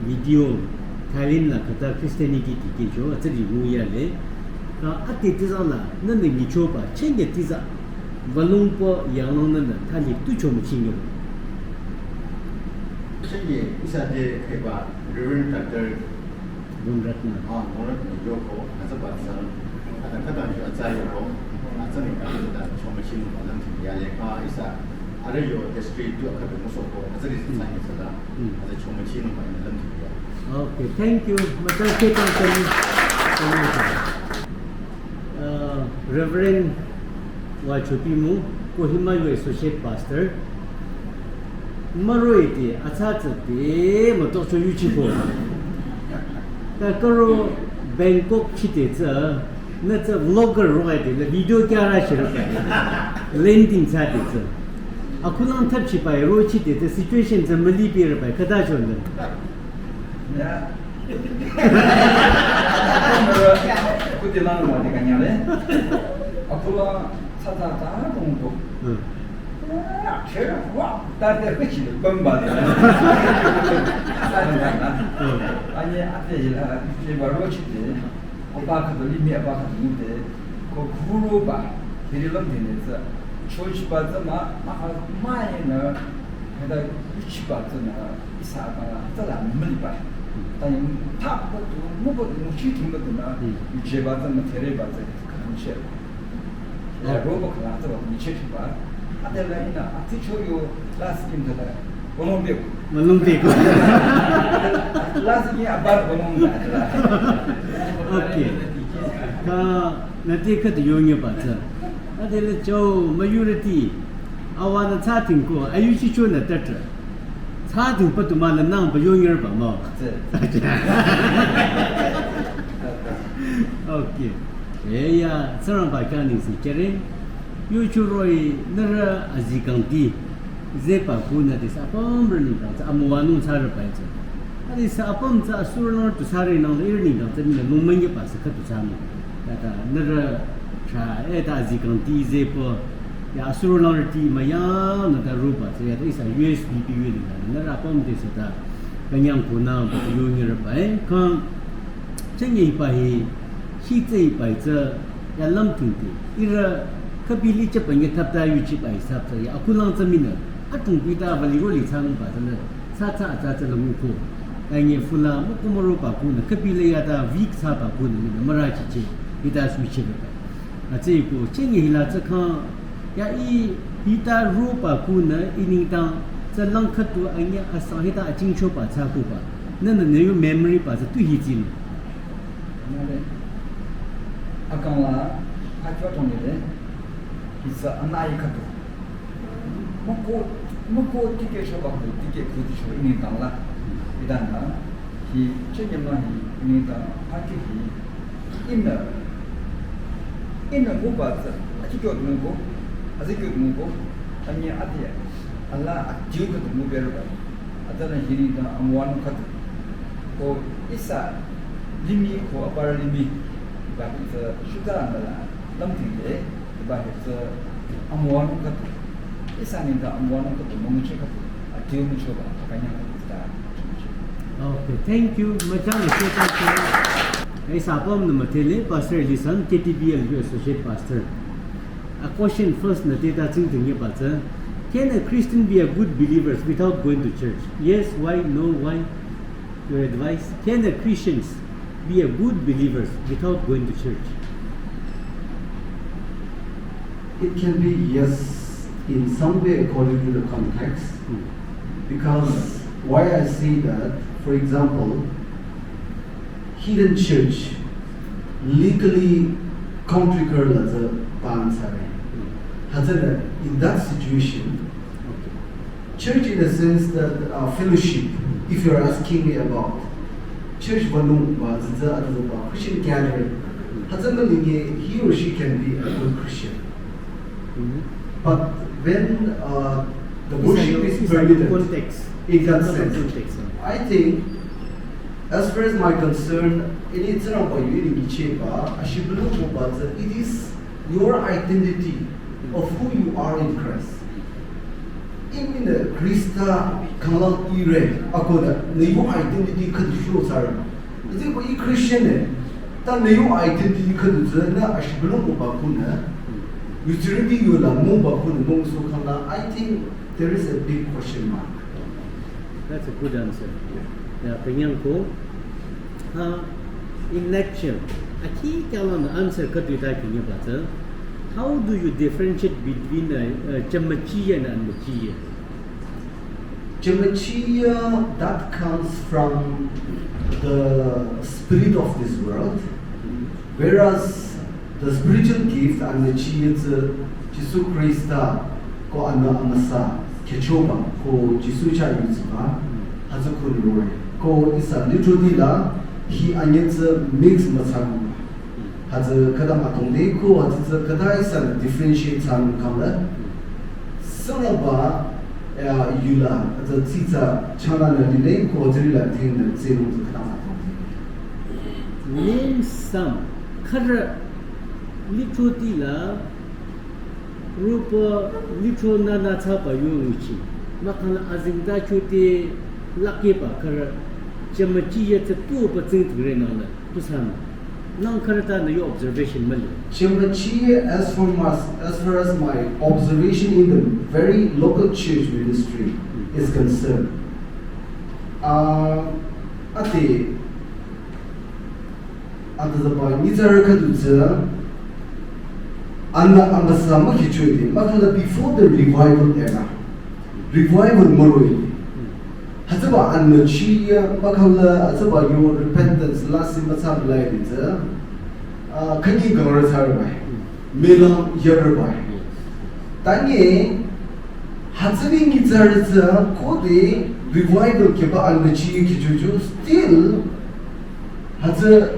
video Thailand la khata Christianity ti ke jo, atsa di mu ya le. Ka ati tiza la, na ne mi cho ba, chen ge tiza. Valung po yang lang na na, ta ni tu cho mu ching ge. Chen ge, ihsa te ke ba, Reverend Doctor Bonratna. Ah, Bonratna yoko, atsa ba sa, ada kata ni atsa yoko, atsa ni kata da choma chinu ba lam ti ya le ka ihsa, ada yo history tu aka da muso ko, atsa di sa ni sa da, hmm, atsa choma chinu ba lam ti ya. Okay, thank you. Mata ke ta ta ni. Uh, Reverend Wa Chopimu, Kohima yo Associate Pastor. Maroi te, atsa tsa te, ma tok cho yu chi ko. Ta karo Bangkok chi te tsa, na tsa vlogger ro ai te, la video kya ra shi ra ka. Landing tsa te tsa. Akulang thap chi pa ro chi te tsa, situation tsa mali pe ra pa, kata chon da. Ya. Kuti lang wa de kanya le. Akula sa ta ta dong do. Hmm. Ya, che wa ta de ke chi de ban ba de. Sa de na. Hmm. Ani ate la, ni ba ro chi de. Aba ka do li mi aba ka do de. Ko guru ba. Hiri lam de ne sa. Church ba za ma, ma ha ma ye na. Hada church ba za na. Ihsa ba la, tsü la mülipah. Ta yung ta ba tu, mu ba tu, mu chi ting ba tu na, hmm, yu je ba tsü, mu tere ba tsü, ka mu che. Ya, oh, ro ba ka la, tsü ba, mu che ting ba. A de la ina, a ti cho yo, la skin de la, ba long de. Ba long de ko. La skin a ba, ba long de la. Okay. Ka, na te ka de yo nge ba tsü. A de la cho, majority. A wa na cha ting ko, a yu chi cho na ta tra. Tsa ting pa tu ma la nang pa yo ngir pa mo. Tse. Okay. Eh ya, Tsingrangba kya ning si kere. Yo chu roi nara azi kang ti. Ze pa ku na de sa pom re ning kang, tsa amu wa nung sa re pa tsa. A de sa pom tsa asur nor tu sa re nang le ir ning kang, tsa mi na nung meng ye pa sa ka tu sa mo. Ta ta nara cha, eh, ta azi kang ti ze po. Ya, asuro lang riti ma yang na ta rupa, sa ya ta ihsa U S B P U ni na, na ra pom te sa ta, kanyang ko na, ko yo ni ra pai, kang, chang ye pa hi, hi tse pa tsa, ya lam ting te, ira, kapi li cha pa nge thap ta yu chi pa hi sap ta, ya, aku lang tsa mi na, a tung pi ta, va li ro li chang pa ta na, sa cha, cha, cha la mu ko, ta nge fu la, mo ko mo ro pa ku na, kapi le ya ta, vik sa pa ku na, mi na, ma ra chi che, hi ta su chi ra pa. Atse ko, chengi hila tsa kha, ya i, hita ro pa ku na, i ning tang, tsa lang khat tu anya asang hita aching cho pa tsa ku pa. Na na ne yu memory pa tsa tu hi tsin. Na le, akang la, a kyo tong le, hi tsa anai khat tu. Mako, mako tike shoba ko, tike kuti shoba ini tang la. Idan la, hi, chenye ma hi, ini tang, pake hi, ina, ina mo ba tsa, achi kyo mo ko, azi kyo mo ko, anya ati, ala, atiu ko mo ber ba. Atana hiri ta amwan khat. Ko ihsa limi ko apar limi. Ba tsa shuta na la, lam ting le. Ba hi tsü amüwanung khüdu. Ihsa nengdang amüwanung khüdu münguchi khüdu. Adiu müchoba, akünyang khüdu ta. Okay, thank you. Müchang ise thank you. Ihsa apüm nü müdhele, Pastor Elisan, K T B L U Associate Pastor. A question first nü te ta tsingdhing ye ba tsü. Can a Christian be a good believers without going to church? Yes, why? No, why? Your advice? Can a Christians be a good believers without going to church? It can be yes in some way according to the context. Hmm. Because why I say that, for example, hidden church legally contrary la tsü ban sare. Hütsüla, in that situation, Okay. church in the sense that uh, fellowship, if you're asking me about church vanung ba tsü tsü atü ba Christian gathering, hütsü mülunge he or she can be a good Christian. Mhm. But when uh, the Isa worship yo- is isa yo permitted, context. in that Isa yo sense, context, uh. I think, as far as my concern, ini tsüna ba yu ini ngiche ba, ashi bulu ko ba tsü, it is your identity of who you are in Christ. Imine Krista kanglang ire, akoda, ne your identity khüdu sho sare. Iti ko i Christian ne, ta ne your identity khüdu tsü, na ashi bulu ko ba ku ne, yu tsiridi yu la mo ba ku ne, mo so kangla, I think there is a big question mark. That's a good answer. Ya, künyang ko. Ha, in lecture, aki kalan answer khüdu ta kinye ba tsü. How do you differentiate between a, a chamachiya and anmachiya? Chamachiya, that comes from the spirit of this world, whereas the spiritual gift anmachiya tsü Jisu Krista ko anna amüsa khechoba ko Jisu cha yuziba hütsü ko nure. Ko isa literally la hi anye tsü mix müthsaku. Hütsü khüta mütongde ko hütsü tsü khüta isa differentiate thsanung kangla. Sünaba ya yula hütsü tsitsa changla na lile ko hütsü la thing na tsünung tsü khüta mütongde. Name some. Khürü lithro tila rupa lithro nana tsaba yo nguchi. Mahkhang la azingda chote lakeba khürü chamachiya tsü tuba tsingtire nangla. Tusan. Nang khürü ta na yo observation mali. Chamachiya, as for my, as far as my observation in the very local church ministry is concerned, uh, ate, ate zaba nyitsarü khüdu tsü anna amüsa mükhichoide, mahkhang la before the revival era, revival müroi. Hütsüba anmachiya, mahkhang la hütsüba yo repentance lasih müthsa blai de tsü, ah, khünyi gangrü thsarü bai, melang yarü bai. Tanye, hütsüri nyitsarü tsü khode revival keba anmachiya khichocho still hütsü,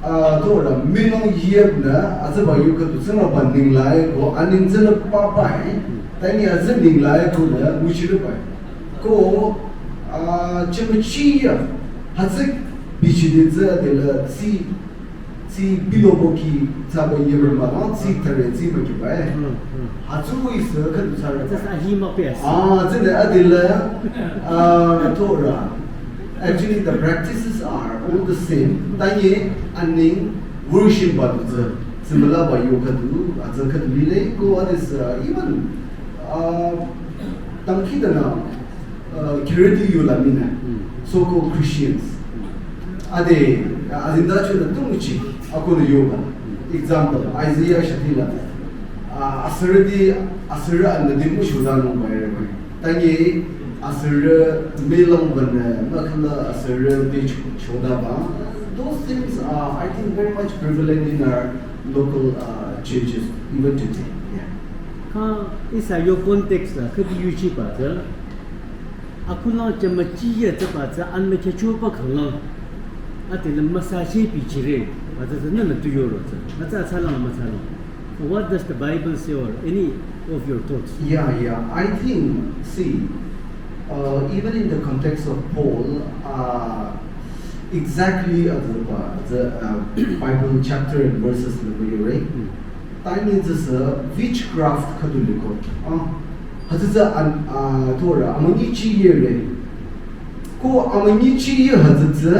ah, tora melang yebna hütsüba yo khüdu tsünaba ningla-i ko aning tsüla papai. Tanye hütsü ningla-i ko la nguchirü bai. Ko, ah, chamachiya, hütsü bichide tsü adela tsi, tsi bilobo ki tsaba yebra ma la tsi thare tsi ba ki bai. Hütsü ko isa khüdu thsarü. That's ahima pes. Ah, tsüne adela, ah, tora. Actually, the practices are all the same. Tanye aning worship ba tsü, tsü mülaba yo khüdu, hütsü khüdu lile ko, what is, uh, even, uh, tangki dana, uh, charity yo la mina, so-called Christians. Ade, azinda chuna tumuchi, akono yoba. Example, Isaiah shatila. Uh, asarati, asara anadi mu shuda no bai. Tanye asara melang bana, mahkhang la asara de shuda ba. Those things are, I think, very much prevalent in our local uh, churches, even today. Yeah. Kha isa yo context la khüdu yuchi ba tsü. Akhulang chamachiya tsü ba tsü anmükhecho ba khanglang. Ate la müsa she bichire. Ba tsü tsü nana tu yoro tsü. Ba tsü thsalang müthsalang. What does the Bible say or any of your thoughts? Yeah, yeah. I think, see, uh, even in the context of Paul, uh, exactly uh, the, uh, the uh, Bible chapter and verses number you read, tanye tsü witchcraft khüdu liko. Ah, hütsü tsü an, uh, tora, amünyi chiye re. Ko amünyi chiye hütsü tsü,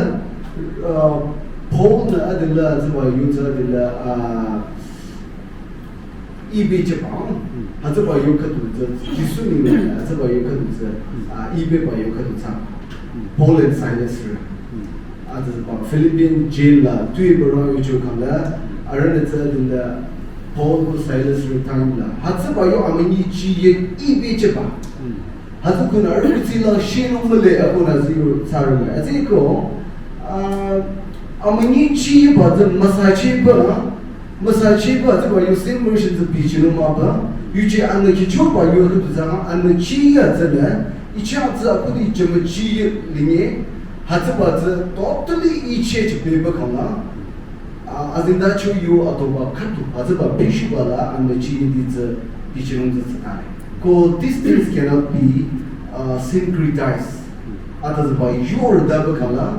uh, Paul na adela tsü ba yu tsü adela, uh, ibe jeba, hütsüba yo khüdu tsü, Jisu nengla, hütsüba yo khüdu tsü, ah, ibeba yo khüdu tsü, Paul and Silas rü. Hütsüba Philippian jail la, tui bürang yucho khangla, arühnü tsü dinda, Paul ko Silas rü tangla. Hütsüba yo amünyi chiye ibe jeba. Hütsü khunü arüh kutsila shenung mühle akonü zero tsarüle. Hütsüko, ah, amünyi chiba tsü müsachiba, müsachiba tsüba yusin merchant tsü bichinung müba, yuje anü kichoba yu khüdu tsü anü chiya tsüle, icha tsü akudi jama chiye linye, hütsüba tsü totally iche chibeba khangla, ah, azindacho yo atoba khüdu, hütsüba bishuba la anü chiye di tsü bichinung tsü tsütare. Ko these things cannot be, uh, syncretized. Atazüba yore daba khangla,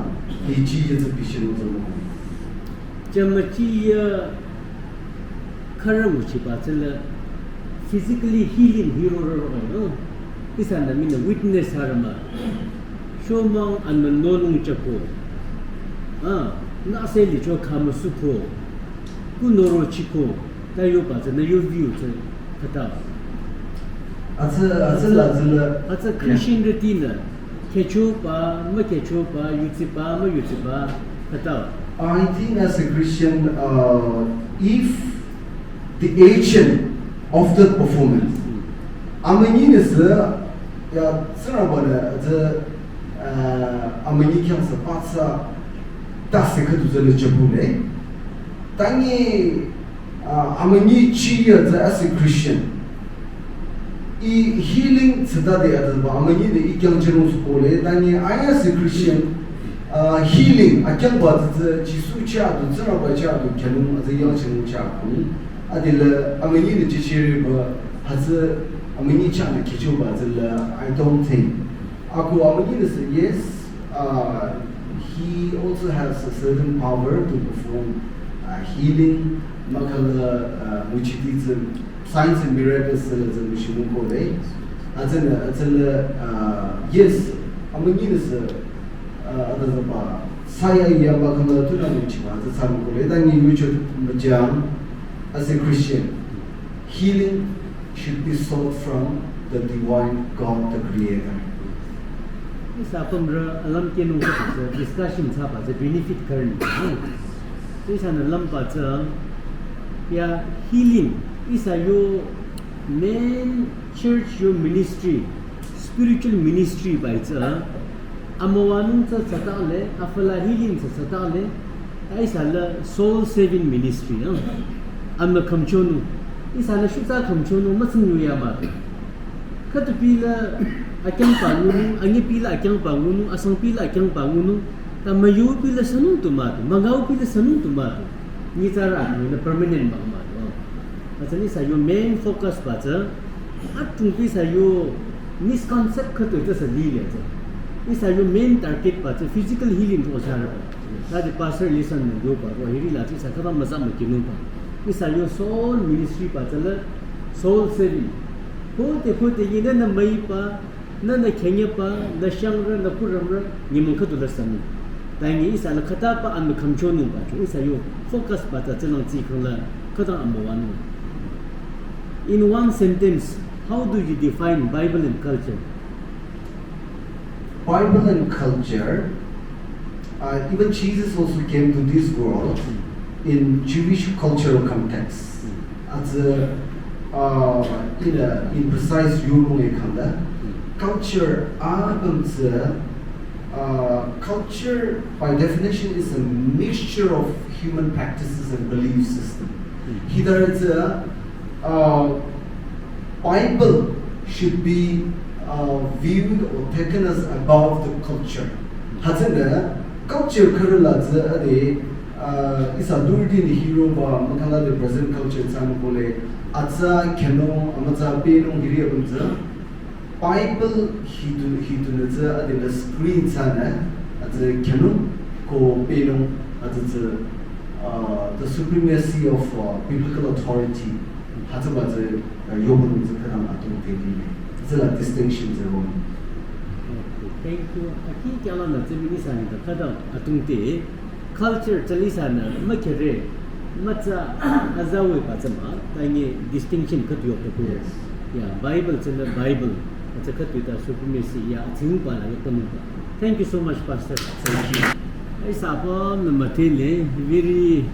hi chiye tsü bichinung tsü mo. Jama chiye khürü nguchiba tsüle physically healing hiro ro ro no. Ihsanü mii witness harü mah. Shomang anü nonung chako. Ah, nüse licho khamüsuko. Ku norochiko. Ta yoba tsünü yo view tsü khüta. Hütsü, hütsüla tsüla. Hütsü Christian rütinü. Khechoba, mükhechoba, yutsiba, müyutsiba, khüta. I think as a Christian, uh, if the agent of the performance, amünyi nüsü, ya, Tsingrangba-nü, tsü, uh, amünyi khyang sü patsa, tase khüdu tsü le jabule. Tangi, ah, amünyi chiya tsü as a Christian. I healing tsütade atazüba amünyi de i khyang chinung sü kole, tangi I as a Christian, ah, healing, akyangba tsü tsü Jisu cha du, Tsingrangba cha du, kyanung, atsü yang chinung cha kuni. Adile amünyi de chichiriba, hütsü amünyi cha de kichoba tsüla, I don't think. Ako amünyi nüsü, yes, uh, he also has a certain power to perform, uh, healing, mahkhang, uh, nguchiti tsü, signs and miracles tsü, tsü nguchimu kole. Hütsüla, hütsüla, uh, yes, amünyi nüsü, uh, atazüba, saya ya mahkhang tunü nguchiba, tsü tsü mu kole. Tangi yucho müjang, as a Christian, healing should be sought from the divine God, the Creator. Ihsa apümrü alümkehnung khüdu tsü discussion thsaba tsü benefit khürünü. Ihsanü lümba tsü ya healing, ihsa yo main church yo ministry, spiritual ministry bai tsü, amüwanung tsü tsütale, afü la healing tsü tsütale, ta ihsa la soul saving ministry, ah. Amü khümchonung. Ihsa la shutsa khümchonung, mütsing yu ya mah. Khütupi la akyangba ngunung, anyipi la akyangba ngunung, asangpi la akyangba ngunung, ta müyupi la sünung tu mah tu, müngaopi la sünung tu mah tu. Nyitsarü nü permanent mah mah tu, ah. Hütsünü ihsa yo main focus ba tsü, atungpi ihsa yo misconcept khüdu tsü sü lile tsü. Ihsa yo main target ba tsü physical healing ro sharüba. Tade pastor lesson nü yoba ro hiri la tsü ihsa khüta müza mükinungba. Ihsa yo soul ministry ba tsü la soul saving. Khode khode yinü nü müiba, nü nü khenyeba, nü shangrü, nü kurümrü, nyümong khüdu la sünung. Tangi ihsa la khütaba amü khümchonungba, cho ihsa yo focus ba tsü tsülang tsikhang la khüta amüwanung. In one sentence, how do you define Bible and culture? Bible and culture, uh, even Jesus also came to this world in Jewish cultural context. As a, uh, in a, in precise yurung e kanda, culture, uh, uh, culture by definition is a mixture of human practices and belief system. Hidar tsü, uh, Bible should be, uh, viewed or taken as above the culture. Hütsünü culture khürü la tsü ade, uh, ihsa durdi ni hiroba, mahkhang la de present culture tsü amü kole, atsa khenung, amütsa pehnung hiri apüm tsü, Bible hidu, hidu nü tsü ade la screen tsünü, atsü khenung ko pehnung, atsü tsü, uh, the supremacy of, uh, biblical authority, hütsüba tsü, uh, yobun tsü khütang atungte lile. Tsüla distinction tsü ro. Okay, thank you. Aki kyala nü tsü mini sani ta khütang atungte. Culture tsü ihsanü mükhere, Mütsa azawe pa tsü mah, ta nge distinction khüdu yok khüdu. Yes. Ya, Bible tsü la Bible, atsa khüdu ta supremacy ya, atsing pa la yok khüdu. Thank you so much, Pastor. Thank you. Ai sa pa na matele, very,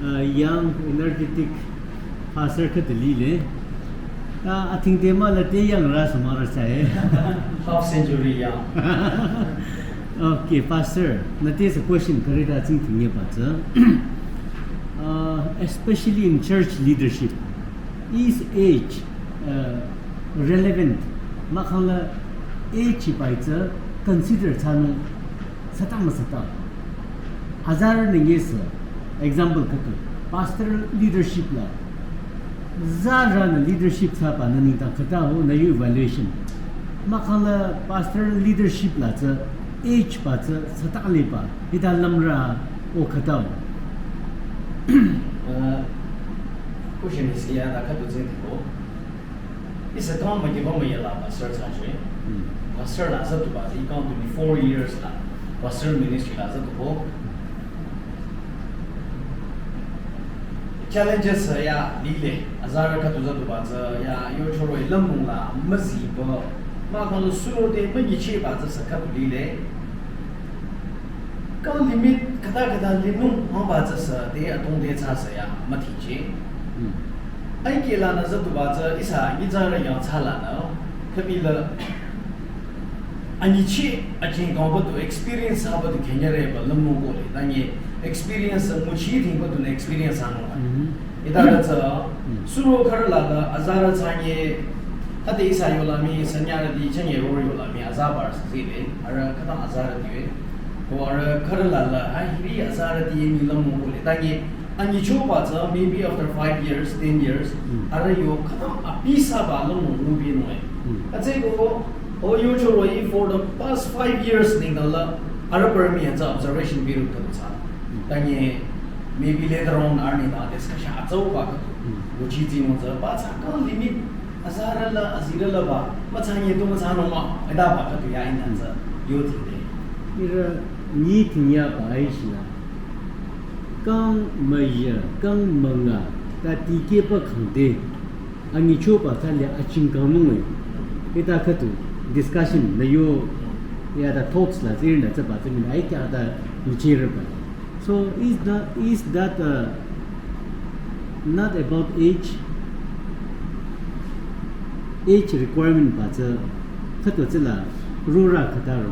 uh, young, energetic pastor khüdu lile. Ah, ating te mah la te young ra sa mah ra sa eh. Half century young. Okay, Pastor, na te sa question khüri ta tsing ting ye pa tsü. Uh, especially in church leadership, is age, uh, relevant? Mahkhang la age pa tsü consider thsanung, thsata müthsata. Azarü nengse, example khüdu, pastor leadership la, zarünü leadership thsaba nü nengdang khüta ho nü yo evaluation. Mahkhang la pastor leadership la tsü age pa tsü thsata le pa, hita lümra o khüta ho. Uh, question is, ya, da khüdu tsü tiko. Ihsa kang mükiba müyala pastor thsajüe. Hmm. Pastor la azatuba tsü, i kang twenty-four years la pastor ministry la azatuko. Challenges ya lile, azarü khüdu zatuba tsü, ya, yochoro-i lümlong la müziba, mahkhang la surode münyicheba tsü sa khüdu lile. Kang limit khüta khüta linung mah ba tsü sa te atong te thsa sa ya müthiche. Hmm. Ai ke la nü zatuba tsü ihsa nyitsarü yang thsa la nü, khübi la anyiche achingkangba du experience haba du khenyere ba lümlong ko le, ta nge experience nguchi thingba du nü experience hanung. Hmm. Ita la tsü, hmm, suro khürü la la azarü thsanye, tate ihsa yola mii, sanyarüti chanye ror yola mii, azabarü sa zile, arüh khüta azarüti we. Ko arüh khürü la la, ai hiri azarüti ye mii lümlong ko le, ta nge, anyichoba tsü, maybe after five years, ten years, hmm, arüh yo khüta abi thsaba lümlong ngubi nung e. Hmm. Atse ko, o yochoro-i for the past five years nengdang la, arüh parü mii atsa observation biru khüdu thsa. Hmm. Ta nge, maybe later on arüh nengdang discussion atsauba khüdu. Hmm. Nguchi tsinung tsü, ba tsü kang limit, azarü la, azirü la ba, müthsanye tu müthsanung mah, ita ba khüdu ya inang tsü, yo tide. Ihrü nyi tinya ba ai shi la. Kang müya, kang münga, ta tikehba khangde. Anyichoba tsü le achingkangnung e. Ita khüdu discussion nü yo, ya da thoughts la zir nü tsü ba tsü mii ai kya da nyichire ba. So is that, is that, uh, not about age? Age requirement ba tsü khüdu tsü la rura khüta ro.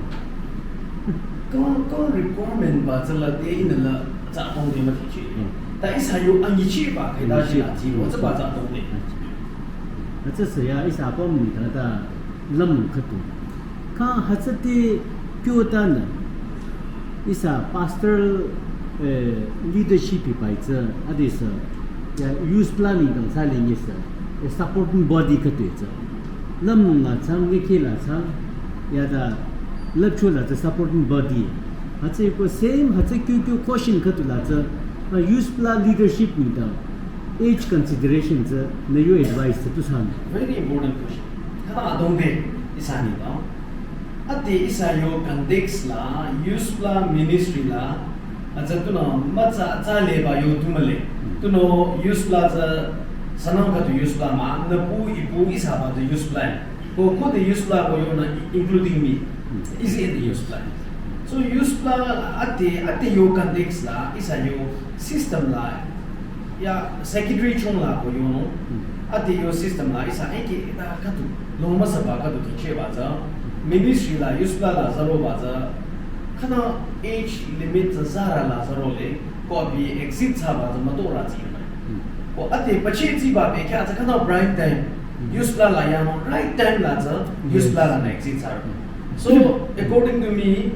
Kang, kang requirement ba tsü la te inü la tsü atong te müthiche. Hmm. Ta ihsa yo anyicheba khüta shi la tsi ro, tsü ba tsü atong te. Atsü sa ya ihsa apüm ni ta ta lüm khüdu. Kang hütsü te kyo ta nü, ihsa pastoral, eh, leadership hi bai tsü, ade sa, ya, youth planning dang sa le nge sa, eh, supporting body khüdu tsü. Lümlong la thsang, ngekhe la thsang, ya da, lüpcho la tsü supporting body. Hütsü ko same, hütsü kyo kyo question khüdu la tsü, na youth pla leadership ni dang, age consideration tsü, nü yo advice tsü tu san. Very important question. Khüta adong de, ihsa ni dang. Ade ihsa yo context la, youth pla ministry la, atsü tunü, mütsa, atsa le ba yo tu mühle. Tunü youth pla tsü, sanang khüdu youth pla mah, nüpu, ipu, ihsa ba tsü youth pla. Ko, ko the youth pla ko yo na, including me. Is in the youth pla. So youth pla ade, ade yo context la, ihsa yo system la, ya secretary chung la ko yo no. Ade yo system la, ihsa eke da khüdu, lo müsa ba khüdu dikehba tsü. Ministry la, youth pla la zaro ba tsü. Khüta age limit tsü zara la zaro le, ko abi exit thsaba tsü müto ra tsi. Ko ade pache tsi ba be kya tsü khüta prime time. Youth pla la ya no right time la tsü, youth pla la na exit thsar. So, according to me,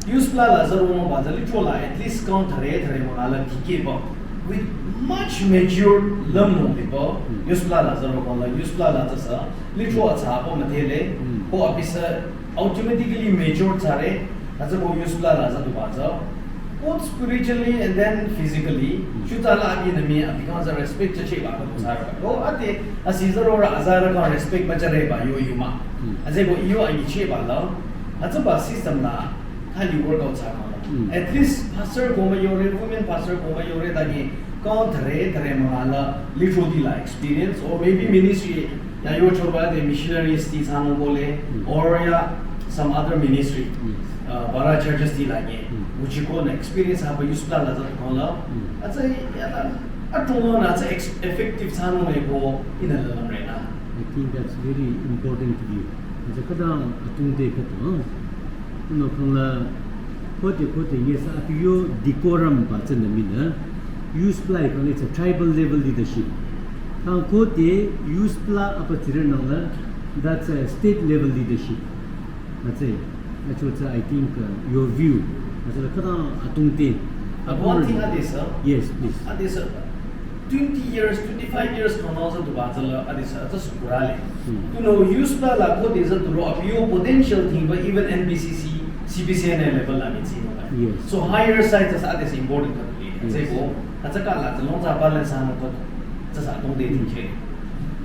youth pla la zaro no ba tsü lithro la at least count thare thare mo la la dikehba. With much mature lümlong people, youth pla la zaro ko la, youth pla la tsü sa, lithro atsa ko müdhele, ko abi sa automatically mature thsare, atsü ko youth pla la zatuba tsü. Both spiritually and then physically, shuta la abi nü mii abi kang tsü respect thsacheba ko tsü ra. Ko ade, asi zaro ra azarü kang respect müthsareba yo yuma. Atsü ko iyo anyicheba la, atsü ba system la, khali work out thsa kang la. At least pastor ko müyore, women pastor ko müyore, ta nge Kang thare thare mangala literally la experience or maybe ministry ya yochoba de missionaries ti thsanung bole or ya some other ministry uh, bara churches ti la nye. Wuchiko na experience haba use plan la za kola. Atsa ya la atuma na atsa ex- effective thsanung e ko ina la lamre na. I think that's very important to you. Atsa kadang atung de katu. No kang la kote kote yes apiyo decorum ba tsende mina. Use plan kang it's a tribal level leadership. Kang kote use plan apa tsire nang la that's a state level leadership. That's it. That's what I think uh, your view. That's the kadang atung de. But one thing ade sir. Yes, please. Ade sir. Twenty years, twenty-five years from now, sir, to ba tsala ade sir, atsa sukurale. To no use plan la kote sir to ro apiyo potential thing ba even N B C C, C B C N A level la mitsi no. Yes. So higher side sir ade sir important ka tuli. Yes. Atsa ko atsa ka la tsalo za balance ano ko atsa sir atung de thing che.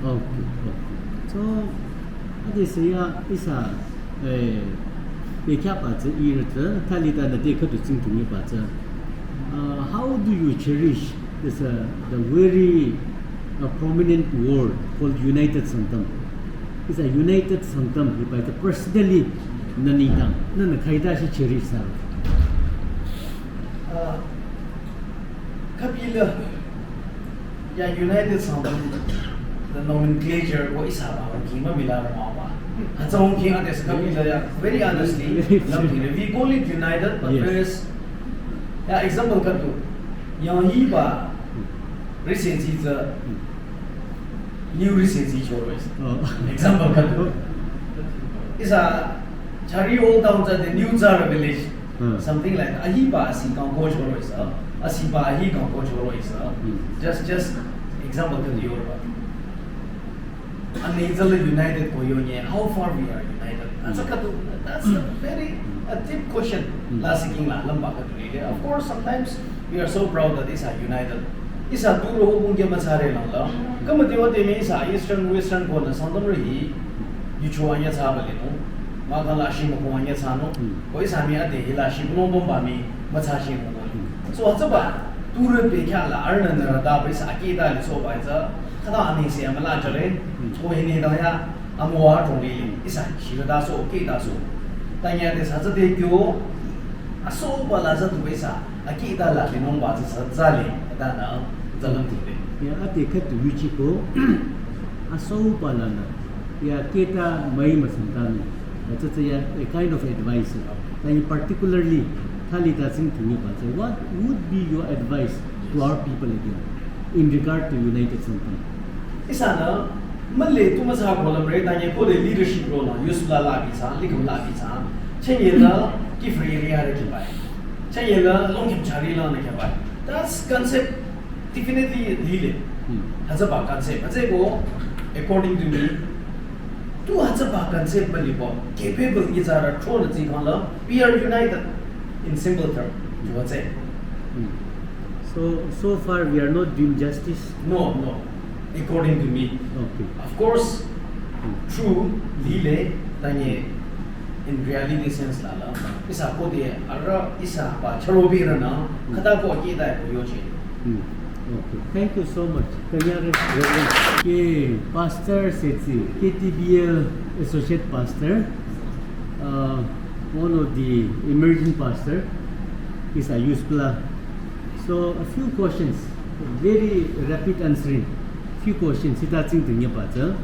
Okay, okay. So ade sir ya isa eh pekya ba tsü ira tsü tali ta na de katu tsing thing ba tsü. Uh, how do you cherish this uh, the very uh, prominent word called United Sangtam? It's a United Sangtam by the personally nanitang nana kaida shi cherish sa. Uh, Kapila ya United Sangtam the nomenclature ko isa ba ko kima mila ma ba. Atsa ko kima de sa kapila ya very honestly. We call it United, but yes. There is ya example katu. Yang hi ba recency the new recency choro is. Oh. Example katu. Isa Chari Old Town the new Zara village. Hmm. Something like that. Ahi ba asi kang ko choro is. Asi ba ahi kang ko choro is. Just just example katu yo ba. Anizala united ko yonye, how far we are united. That's a katu, that's a very a deep question. La seeking la lamba katu. Of course, sometimes we are so proud that isa united. Isa tu ro hubung ke masare lang la. Kama tiwa temi isa eastern western ko na sangdam ri. Yuchu anya cha ba le no. Ma ka la shi mo ko anya cha no. Ko isa mi ade hi la shi mo bomba mi ma cha shi mo. So atsa ba tu ro pe kya la arna na ra da ba isa ki da le so ba isa. Kada ani se amala jare. Ko hini da ya. Amwa tong li li. Isa shi da so ki da so. Tanya de sa de kyo. Aso ba la za tu ba isa. Aki ita la linung ba tsü sa tsale ita na tsalang tire. Ya ate katu yuchi ko aso ba la na ya keta mai masanta ni. That's a, a kind of advice. And particularly thali ta sing thini ba tsü. What would be your advice to our people again in regard to United Sangtam? Isa na male tu masa ko la bre ta ye ko de leadership role na use la la bi sa, likum la bi sa. Chenye la ki free area re ki bai. Chayela long kim chari la na kya ba. That's concept definitely lile. Haza ba concept. Haza ko according to me. Tu haza ba concept ba libo capable ki zara tro na zi kang la. We are united in simple term. You would say. So so far we are not doing justice. No, no. According to me. Okay. Of course, true, lile, tanye, in reality sense la la. Isa ko de, ara, isa ba, charo bi ra na, kata ko ki da ko yo che. Okay. Thank you so much. Kanyare, Reverend. Ke Pastor Setsi, K T B L Associate Pastor, uh, one of the emerging pastor, isa Yuspla. So a few questions, very rapid answering. Few questions, sita tsing ting ba tsü.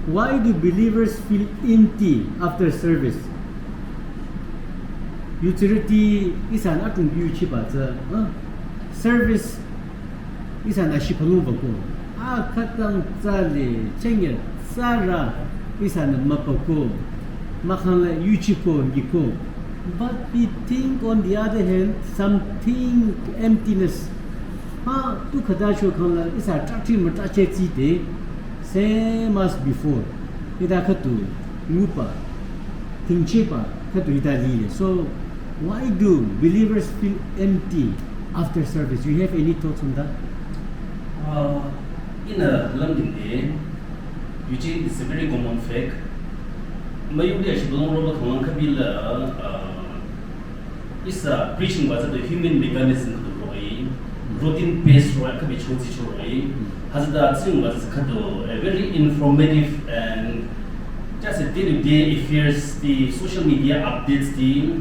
Why do believers feel empty after service? Utility isan atung biu chi ba tsü. Service isan ashi palung ba ko. A katang tsale, chengye tsara isan ma ba ko. Ma khang le yu chi ko, ngi ko. But we think on the other hand, something emptiness. Ha, tu khada sho khang la, isa ta chi ma ta che tsi de, same as before. Ida khatu, ngupa, tingchipa, khatu ida lile. So, why do believers feel empty after service? You have any thoughts on that? Uh, in a London day, Eugene is a very common fact. Maybe I should belong Robert Holland Kabila, uh, Isa preaching was the human mechanism to provide. Routine based ro, kabi chonsi choro ai. Hütsüta tsingba tsü khüdu, a very informative and just a day-to-day affairs, the social media updates, the,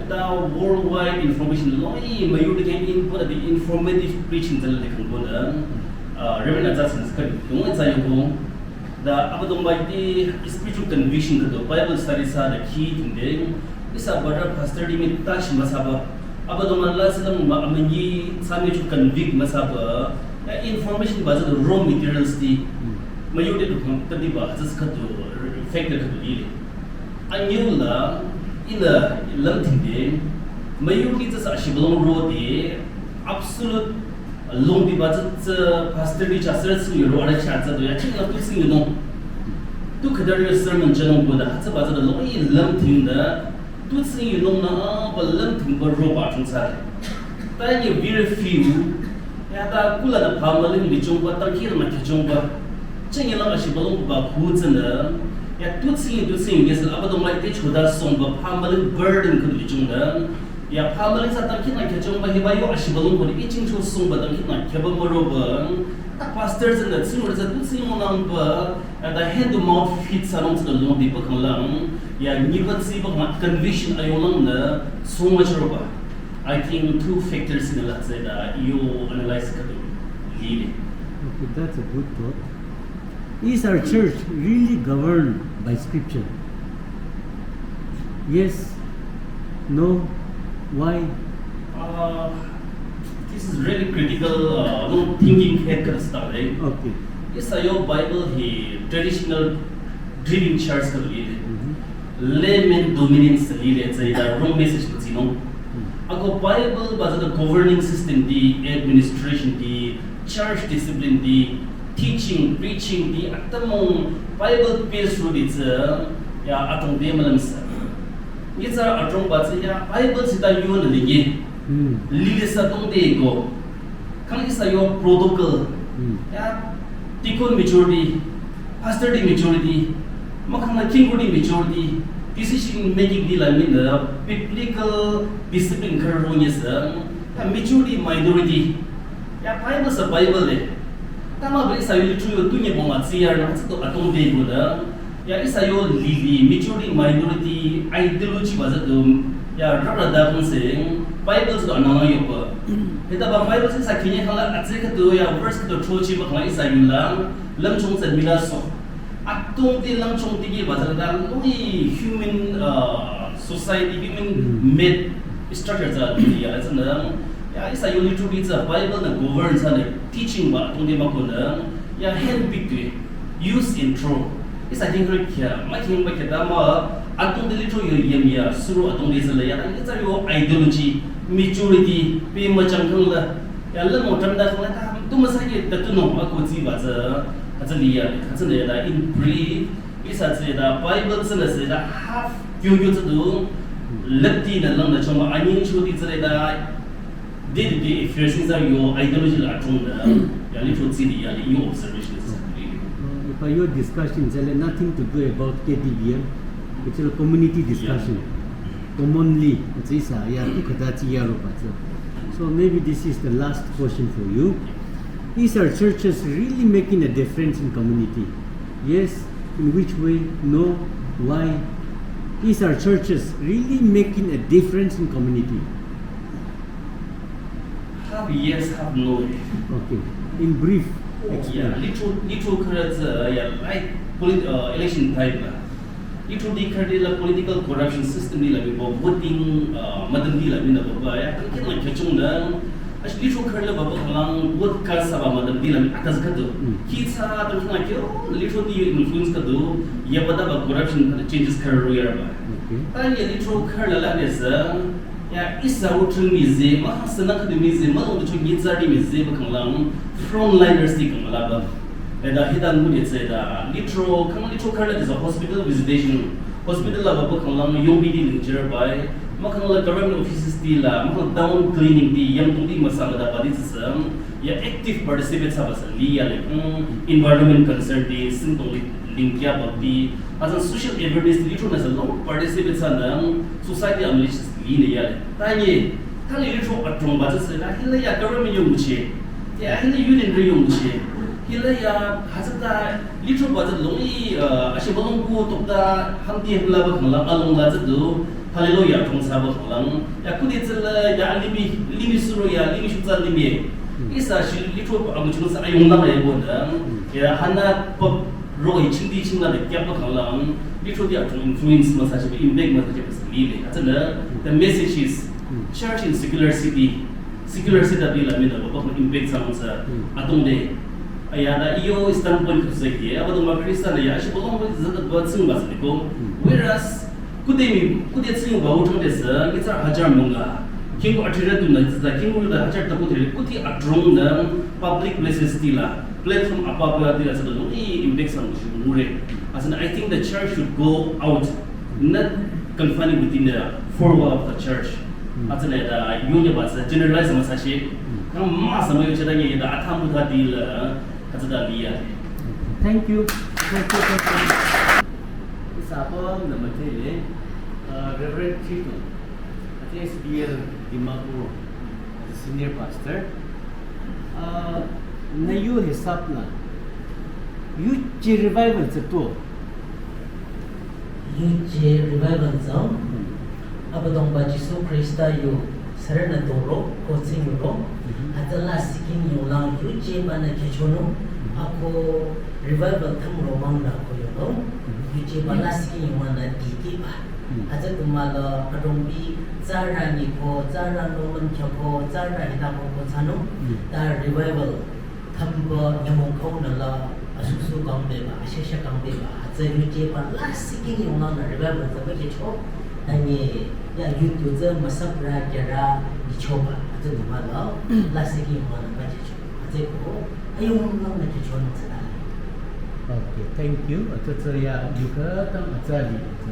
the worldwide information, loi, mayu de kan input, the informative preaching tsü le kan bona. Uh, Reverend Atsatsen tsü khüdu, yong tsü yong. Da Abüdongba iti spiritual conviction khüdu Bible study thsade khi thingde, ihsa brother pastor di mi touch müthsaba. Abüdongba la silam ba amünyi thsami chu convict müthsaba. Ya information ba tsü raw materials di. Mayu de du khang tadi ba tsü khüdu factor khüdu di le. Anyula ila lam thingde, mayu ki tsü sa shi blong ro de, absolute long di ba tsü tsü pastor di cha sir tsü ro ara cha tsü do ya ching la tu tsü yu nong. Tu khüdu ri sermon cha nong ko da, tsü ba tsü da long i lam thing da, tu tsü yu nong na ba lam thing ba ro ba chung sa. Ta ye very few, ya ta kula da pha maling li chung ba, ta ki ma cha chung ba. Ching la shi blong ba khu tsü na, ya tu tsü tu tsü ye sa Abüdongba ite choda song ba pha maling burden khüdu li chung da. Ya pha maling sa dangkhidangnang khyüchong ba hiba yo ashibalung ko iching cho song ba dangkhidangnang khyüba müro ba. Ta pastor tsü na tsü ngur tsü tu tsü mo nang ba. Ya ta hand to mouth feed sa nong tsü da long di ba khang lang. Ya nyi ba tsü ba ma conviction ayo lang na so much ro ba. I think two factors in la tsü da yo analyze khüdu li le. Okay, that's a good thought. Is our church really governed by scripture? Yes? No? Why? Uh, this is really critical, uh, no thinking head ka stuff, right? Okay. Ihsa yo Bible hi traditional driven church ka li le. Mhm. Layman dominance li le, tsü da wrong message ko tsü nong. Mm. Ako Bible ba tsü da governing system di, administration di, church discipline di, teaching, preaching di, atümung Bible based ro di tsü, ya atong de malam sa. Yi tsü atong ba tsü ya Bible sita yu na li ye. Mm. Li le sa tong de ko. Khang ihsa yo protocol. Mm. Ya deacon majority, pastor di majority, makhang la king di majority, decision making di la min da biblical discipline khüro nye sa, ya majority minority. Ya Bible sa Bible le. Ta ma bri sa yu tu yu tu nye bong a tsi ya na tsü to atong de go da. Ya ihsa yo li li majority minority ideology ba tsü to ya ra ra da kong se Bible tsü to anang yo ba. Hita ba Bible tsü sa khinye khang la atse khüdu ya verse khüdu cho chi ba khang la ihsa yu la lam chong tsü mi la so. Atong de lam chong de ki ba tsü da lui human, uh, society, human Mm. made structure tsü ya la tsü na. Ya ihsa yo li tu bi tsü Bible na govern sa le teaching ba atong de ma ko na. Ya hand pick de. Use and throw. Ihsa king ri kya, ma king ba kya da ma, atong de little yo yem ya, suru atong de zala ya, itsa yo ideology, maturity, pe ma chang khang la, ya la mo chang da khang la, ta, tu ma sa ye, ta tu no, ma ko zi ba za, ha za li ya, ha za le da, in brief, ihsa zi da, Bible zi la zi da, half, kyo kyo zi du, lep di na lang da chong ma, anyin chu di zi le da, Day to day affairs thsa yo ideology la chung da, ya li cho tsi di ya li yo observation is really. Uh, if I your discussion is nothing to do about K D B M, it's a community discussion. Commonly, it's isa, ya tu khata tsi ya ro pa tsa. So maybe this is the last question for you. Is our churches really making a difference in community? Yes. In which way? No. Why? Is our churches really making a difference in community? Half yes, half no. Okay. In brief, explain. Yeah, little, little character, yeah, like polit-, uh, election type la. Little di khadi la political corruption system di la bi bo voting, uh, madam di la bi na bo ba ya. Kan kin la kachung na. Ash little khadi la ba ba lang vote ka sa ba madam di la bi atas ka do. Mm. Ki sa ta na kyo little di influence ka do. Ya ba da ba corruption ka changes ka ro ya ba. Okay. Ta ya little khadi la la ne sa. Ya, isa wuchung mizi, ma hasana khadi mizi, ma longda chung nyitsari mizi, ba khanglang frontliners di khangla ba. Eda hita ngudi tseda, litro, khang litro khadi is a hospital visitation. Hospital la ba ba khanglang yong bidi lingjer bai, ma khangla government offices di la, ma khang town cleaning di, yang tung di masala da ba di tsam, ya active participate sa ba sa li ya le, mm, environment concern di, sing tong di, lingkya ba di, as a social awareness di, litro na sa long participate sa na, society amlis li ne ya le. Ta ye, Thali lithro adrongba tsü sü, na hila ya government yongchi. Ya hila union re yongchi. Hila ya hütsüta lithroba tsü longi, uh, ashibalong ku tokta hamti hila ba khanglang along la tsü du. Hallelujah, adrong sa ba khanglang. Ya kudi tsü la ya limih, limih suro ya, limih shutsa limih. Ihsa shi lithro amuchung sa ayong lang ya bon da. Ya hana pop ro i chingdi chingla de kya ba khanglang. Lithro dia adrong influence masa shi, impact masa shi ba sü mi le. Hütsüla, the message is church in secular city. Secular city abi la mina ba ba impact sang sa. Adrong de. Aya da iyo standpoint ku sa ye. Aba dong ba Christian ya shi ba dong ba zata ba sing ba sa ko. Whereas kudemi, kude tsing ba utang de sa, ngitsa hajar munga. Kingu atira tu na zata, kingu da hajar ta kude, kuti adrong da public places ti la, platform apa apa ti la sa dong i impact sang shi mure. As in, I think the church should go out, not confining within the four wall of the church. As in, da yonya ba sa generalize masa shi. Kang ma sa ma yocha da ni da atam bu ta di la, hütsüta liya. Thank you. Thank you. Thank you. Ihsa apüm nü müdhele, uh, Reverend Chitung, ate S B L Dimapur, ate Senior Pastor. Uh, nü yu hisap la, yuje revival tsü tu. Yuje revival tsü, Abüdongba Jisu Khrista yu sürünü doro, ko tsingro, hütsüla siking yonglang yuje banü kechonung, ako revival thümro mangla ko yonung, yuje ba la siking yonglang na diki ba. Hütsü tu mala adrongbi tsara ni ko, tsara noman kya ko, tsara hita ko ko tsano, ta revival thümba nyümong kau nü la asusu kangbe ba, ashesha kangbe ba, hütsü yuje ba la siking yonglang na revival thümba kecho, ani ya YouTube tsü masap ra kera icho ba, hütsü tu mala la siking yonglang na ba kecho. Hütsü ko, ayonglang na kecho na tsara. Okay, thank you. Hütsü tsü ya, yuka tang hütsü li, hütsü.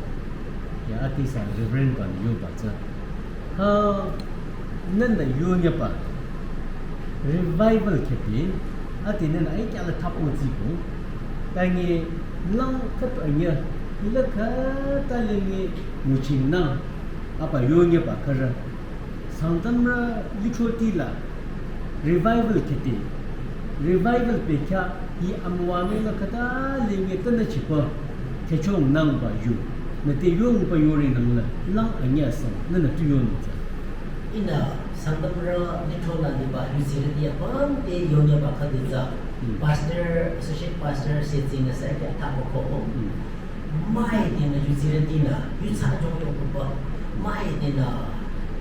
Ya, ati sa Reverend ban yu ba tsü. Ha, nünü yonya ba. Revival kheti, ati nünü ai kya la thapo tsiko. Tangi lang khatu anya, ila khata lengi nguching na, apa yonya ba khara. Sangtamrü lithro ti la revival kheti. Revival pekya hi amwami la khata lengi tana chipa kechong nang ba yu. Nü te yong ba yori nang la lang anya sang nünü tu yong tsü. Ihnü Sangtamrü lithro la liba yuzirüti apüm te yonya ba khadi tsü. Pastor, associate pastor se tsing na sa kya ta ko ko. Mai dinü yuzirütinü, yutsa jong yong kuba. Mai dinü,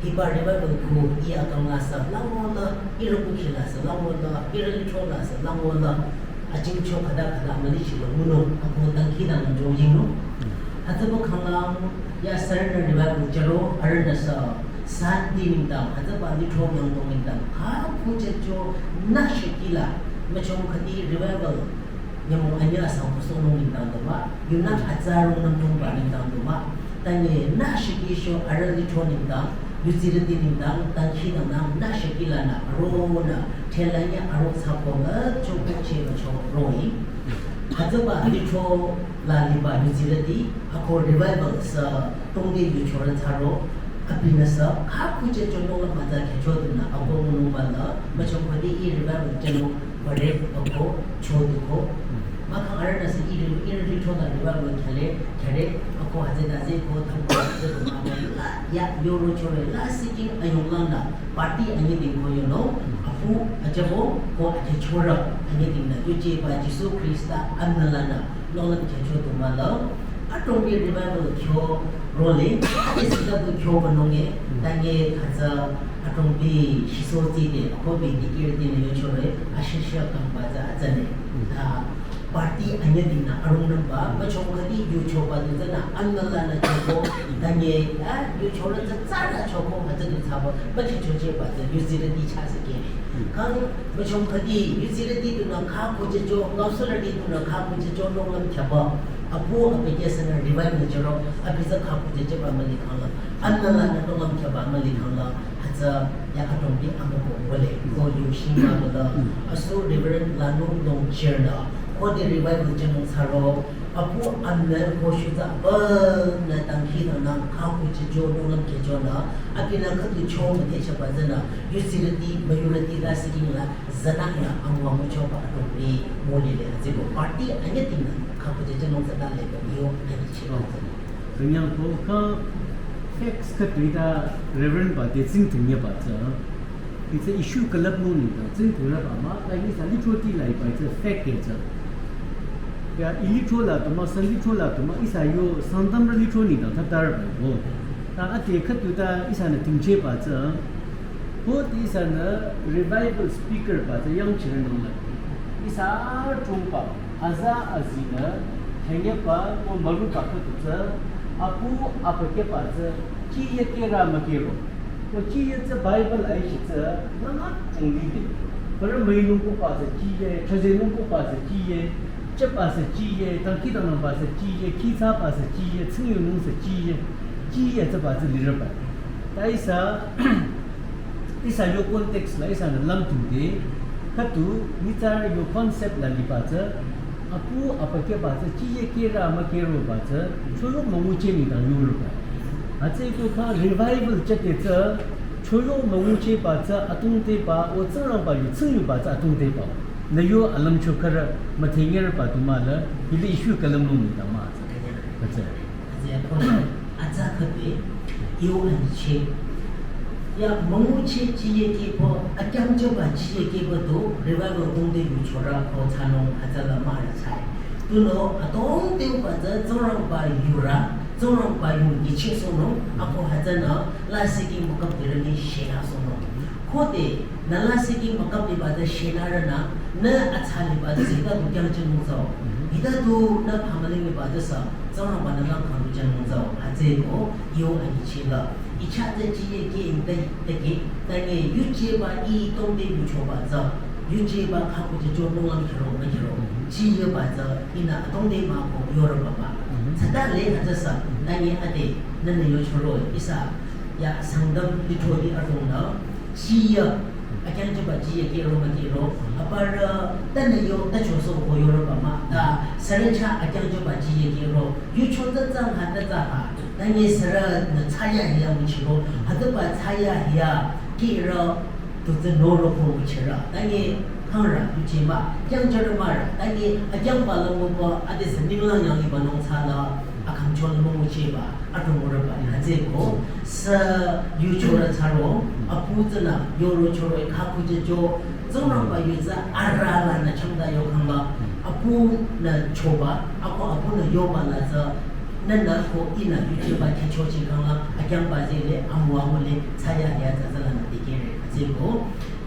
hiba revival khu iya kang la sa, langwala, ira kukhi la sa, langwala, ira lithro la sa, langwala. Ajing cho khada khada mali shilo muno, ako dangki dang jong yingno. Hütsüba khanglang, ya surrender revival charo, arana sa, santi ningtang, hütsüba lithro yang dong ningtang. Ha, kuche cho, na shakila, machong khadi revival. Nyümong anya asang kuso nung ningtang doma, yunang atsarung nang tungba ningtang doma. Tanye na shiki sho arali cho ningtang, yuzirüti ningtang, tangki nang nang na shiki la na aro na, thelanya aro tsako la cho kuche la cho roi. Hütsüba lithro la liba yuzirüti, ako revival sa tongde yuchora tsaro, abinasa, ha kuche cho nung la maza kecho dina, ako nung ba la, machong khadi i revival chano, Pare ako cho tu ko. Makang arana sa iri, iri ri cho na riwa lo khale, khale ako haze daze ko thang ko haze ko ma ba la, ya, yoro chore la siking ayong lang na, party anyi ding ko yono, apu, ajabo, ko aja chora, anyi ding na, yuje ba Jisu Krista, amna la na, nolan kecho tu ma la, atongbi revival kyo role, ati sida tu kyo ba nonge, tange haza, Atongbi shiso tside, akobi dikir dine yochore, ashisha kangba tsü atsane. Ta party anya dinü arung namba, machong khadi yuchoba dinü tsünü, anna la na choko, tanye, a, yuchore tsü tsara choko, hütsü du tsaba, machi choche ba tsü, yuzirüti cha sake. Kang, machong khadi, yuzirüti dunü kha kuche cho, councilor di dunü kha kuche cho, nonglam chaba, apu, apike sana revive na choro, api tsü kha kuche cho ba mali kangla, anna la na nonglam chaba mali kangla, Hütsü ya atongbi amoko wole, ko yu shima bala, asu Reverend Lanu Longchirnü, ko de revival channel saro, Apu amnü koshütsü apümnü dangkhidangnang khakhuchicho nungnüm kechonü, abinü khüdu cho müdhechehba tsünü, yusirüti, müyurüti la siking la, zananya amwa müchoba adrong ni molile, hütsüko party anyütingnü khakhuchicho nung tsüta leba yo, anyüchehba tsünü. Künyang ko kha facts khüdu ita Reverend ba te tsingdhingnyeba tsü. Hütsü issue külüpnung nengdang tsingdhingrüba mah, ta ihsa lithroti la iba tsü fact ke tsü. Ya, i lithro la tuma, san lithro la tuma, ihsa yo Sangtamrü lithro nengdang thaptarüba ko. Ta ade khüdu ta ihsanü dhingchehba tsü. Ko te ihsanü revival speaker ba tsü yangchirünung la. Ihsa chungba, aza azinü, thengeba ko müruba khüdu tsü, apu apakehba tsü, kiye kera mükero. Ko kiye tsü Bible aishi tsü, nana chunglide. Parü müinung ko ba tsü kiye, chazenung ko ba tsü kiye, cheba tsü kiye, dangkhidangnang ba tsü kiye, kihsa ba tsü kiye, tsingyunung tsü kiye, kiye tsü ba tsü lirüba. Ta ihsa, ihsa yo context la ihsanü lümdhingde, khüdu, nyitsarü yo concept la liba tsü, apu apakehba tsü, kiye kera mükeroba tsü, choyo müngucheh nengdang yorüba. Hütsüko kha revival chete tsü, choyo münguchehba tsü, atungdeba, o Tsingrangba yo tsingyuba tsü, atungdeba. Nü yo alümcho khürü, müdhenyerüba tu mah la, hili issue külümnung nengdang mah tsü. Hütsü. Hütsü ya ko atsa khüde, yo anyicheh. Ya müngucheh chiye kehba, akyangchoba chiye kehba tu, revival tongde yuchorü ko thsanung hütsüla mah la tsai. Tunüo, atongdeba tsü, Tsingrangba yurü, Tsingrangba yu nyichehsohnung, ako hütsünü, la siking mükap dirüni shelasohnung. Khode, nü la siking mükap liba tsü shelarünü, nü atsa liba tsü sita du kyangchenung tsüo. Mhm. Hita du nü phamüling liba tsü sa, Tsingrangba nü lang khang du chenung tsüo. Hütsüko, yo anyicheh la. Icha tsü chiye keh ingta teke, tanye yucheba i tongde yuchoba tsü. Yucheba khakhuchicho nungnüm kero, mükero. Mhm. Chiyeba tsü, ihnü atongde mah ko yorüba mah. Mhm. Tsüta le hütsü sa, mhm, tanye ade, nünü yochoro, ihsa, ya Sangtam lithroti adrongnü, chiye, akyangchoba chiye kero mükero, aparü, tanü yo, tachosoh ko yorüba mah, ta, sürü chah akyangchoba chiye kero, yucho tsü tsang ha, ta tsang ha, tanye sürünü thsayahiya müchiro, hütsüba thsayahiya, kero, tu tsü noro ko müchirü, tanye, khangrü, yucheh mah, kyangchorü mahrü, tanye, akyangba la müba, ade sü ninglang yang iba nung thsala, akhümcho la münguchehba, adrong mürüba, hütsüko, sü yuchorü thsaro, apu tsünü, yoro choro, khakhuchicho, Tsingrangba yu tsü arüh lanü changda yokhang la, apunü choba, ako apunü yoba la tsü, nünü ko ihnü yucheba khecho chikhang la, akyangba zele, amüwa ngule, thsayahiya tsü tsü lanü dikehre, hütsüko,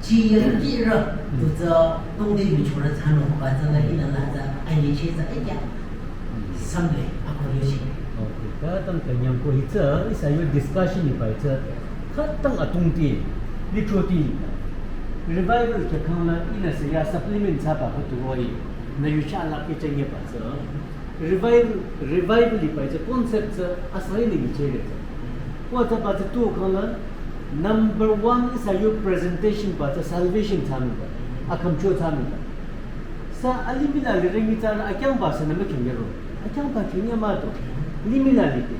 chiye kero, tu tsü, tongde yuchorü thsanungba tsü la ihnü la tsü, anyicheh tsü, ekya. Samle, ako yocheh. Okay, ta tang künyang ko hütsü, ihsa yo discussion iba hütsü, khütang atungti, lithroti, revival kehkhang la ihnü sü ya supplement thsaba khüdu roh-i, nü yucha la kechengeba tsü. Revival, revival iba hütsü concept tsü, asai nü nyichehre tsü. Ko tsüba tsü tu khang la, number one ihsa yo presentation ba tsü salvation thsanungba, akhümcho thsanungba. Sü alimih la lirü nyitsarü akyangba sünü mükhenyero. Akyangba khenye mah to. Limih la lide.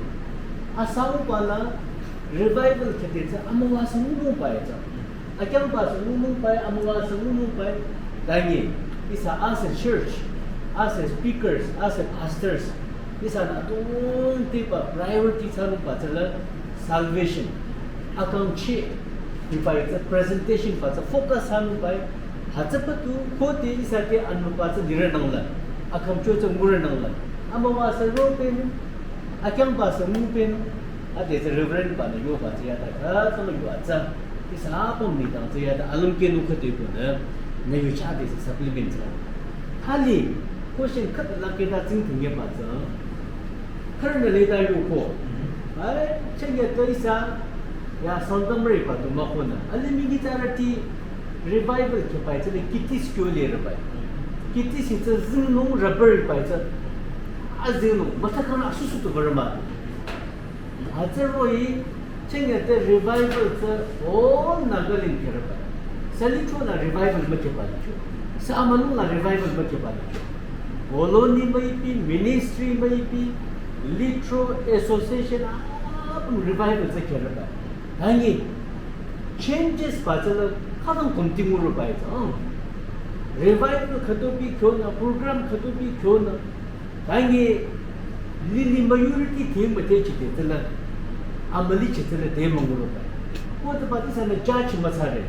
Asauba la revival khete tsü amüwa sü ngunungba ya tsü. Akyangba sü ngunungba ya, amüwa sü ngunungba ya. Tanye, ihsa as a church, as a speakers, as a pastors, ihsanü atungtiba priority thsanungba tsü la salvation. Akhümcho, iba hütsü presentation ba tsü focus thsanungba ya, hütsüba tu, khode ihsa te anüba tsü lirü nangla, akhümcho tsü ngurü nangla, amüwa sü ro penu, akyangba sü ngu penu, ade tsü reverend ba nü yoba tsü yata, khütang yo atsa, ihsa apüm nengdang tsü yata, alümkehnung khüde ko nü, nü yucha ade tsü supplement tsü. Hali, question khüta la keta tsingdhingeba tsü, khürünü leta yoko. Ai, chenge ta ihsa, ya Sangtamrü iba tu mah ko nü. Alimih nyitsarüti revival keba hütsüle kitis kyo lirüba. Kitis hütsü zingnung rubber iba hütsü. A zingnung, müthakhang asusu tu bürü mah. Hütsü roh-i, chenge ta revival tsü, o Nagaland kerüba. Sü lithro la revival mükeba lithro. Sü amülung la revival mükeba lithro. Colony müipi, ministry müipi, Lithro Association apüm revival tsü khereba. Tangi changes ba tsüla khadang continue roba itsü. Revival khütobi kyonü, program khütobi kyonü. Tangi lili majority thing müte chite tsüla, amüli chite tsüla te manguro ba. Ko te ba ihsanü judge müthsare.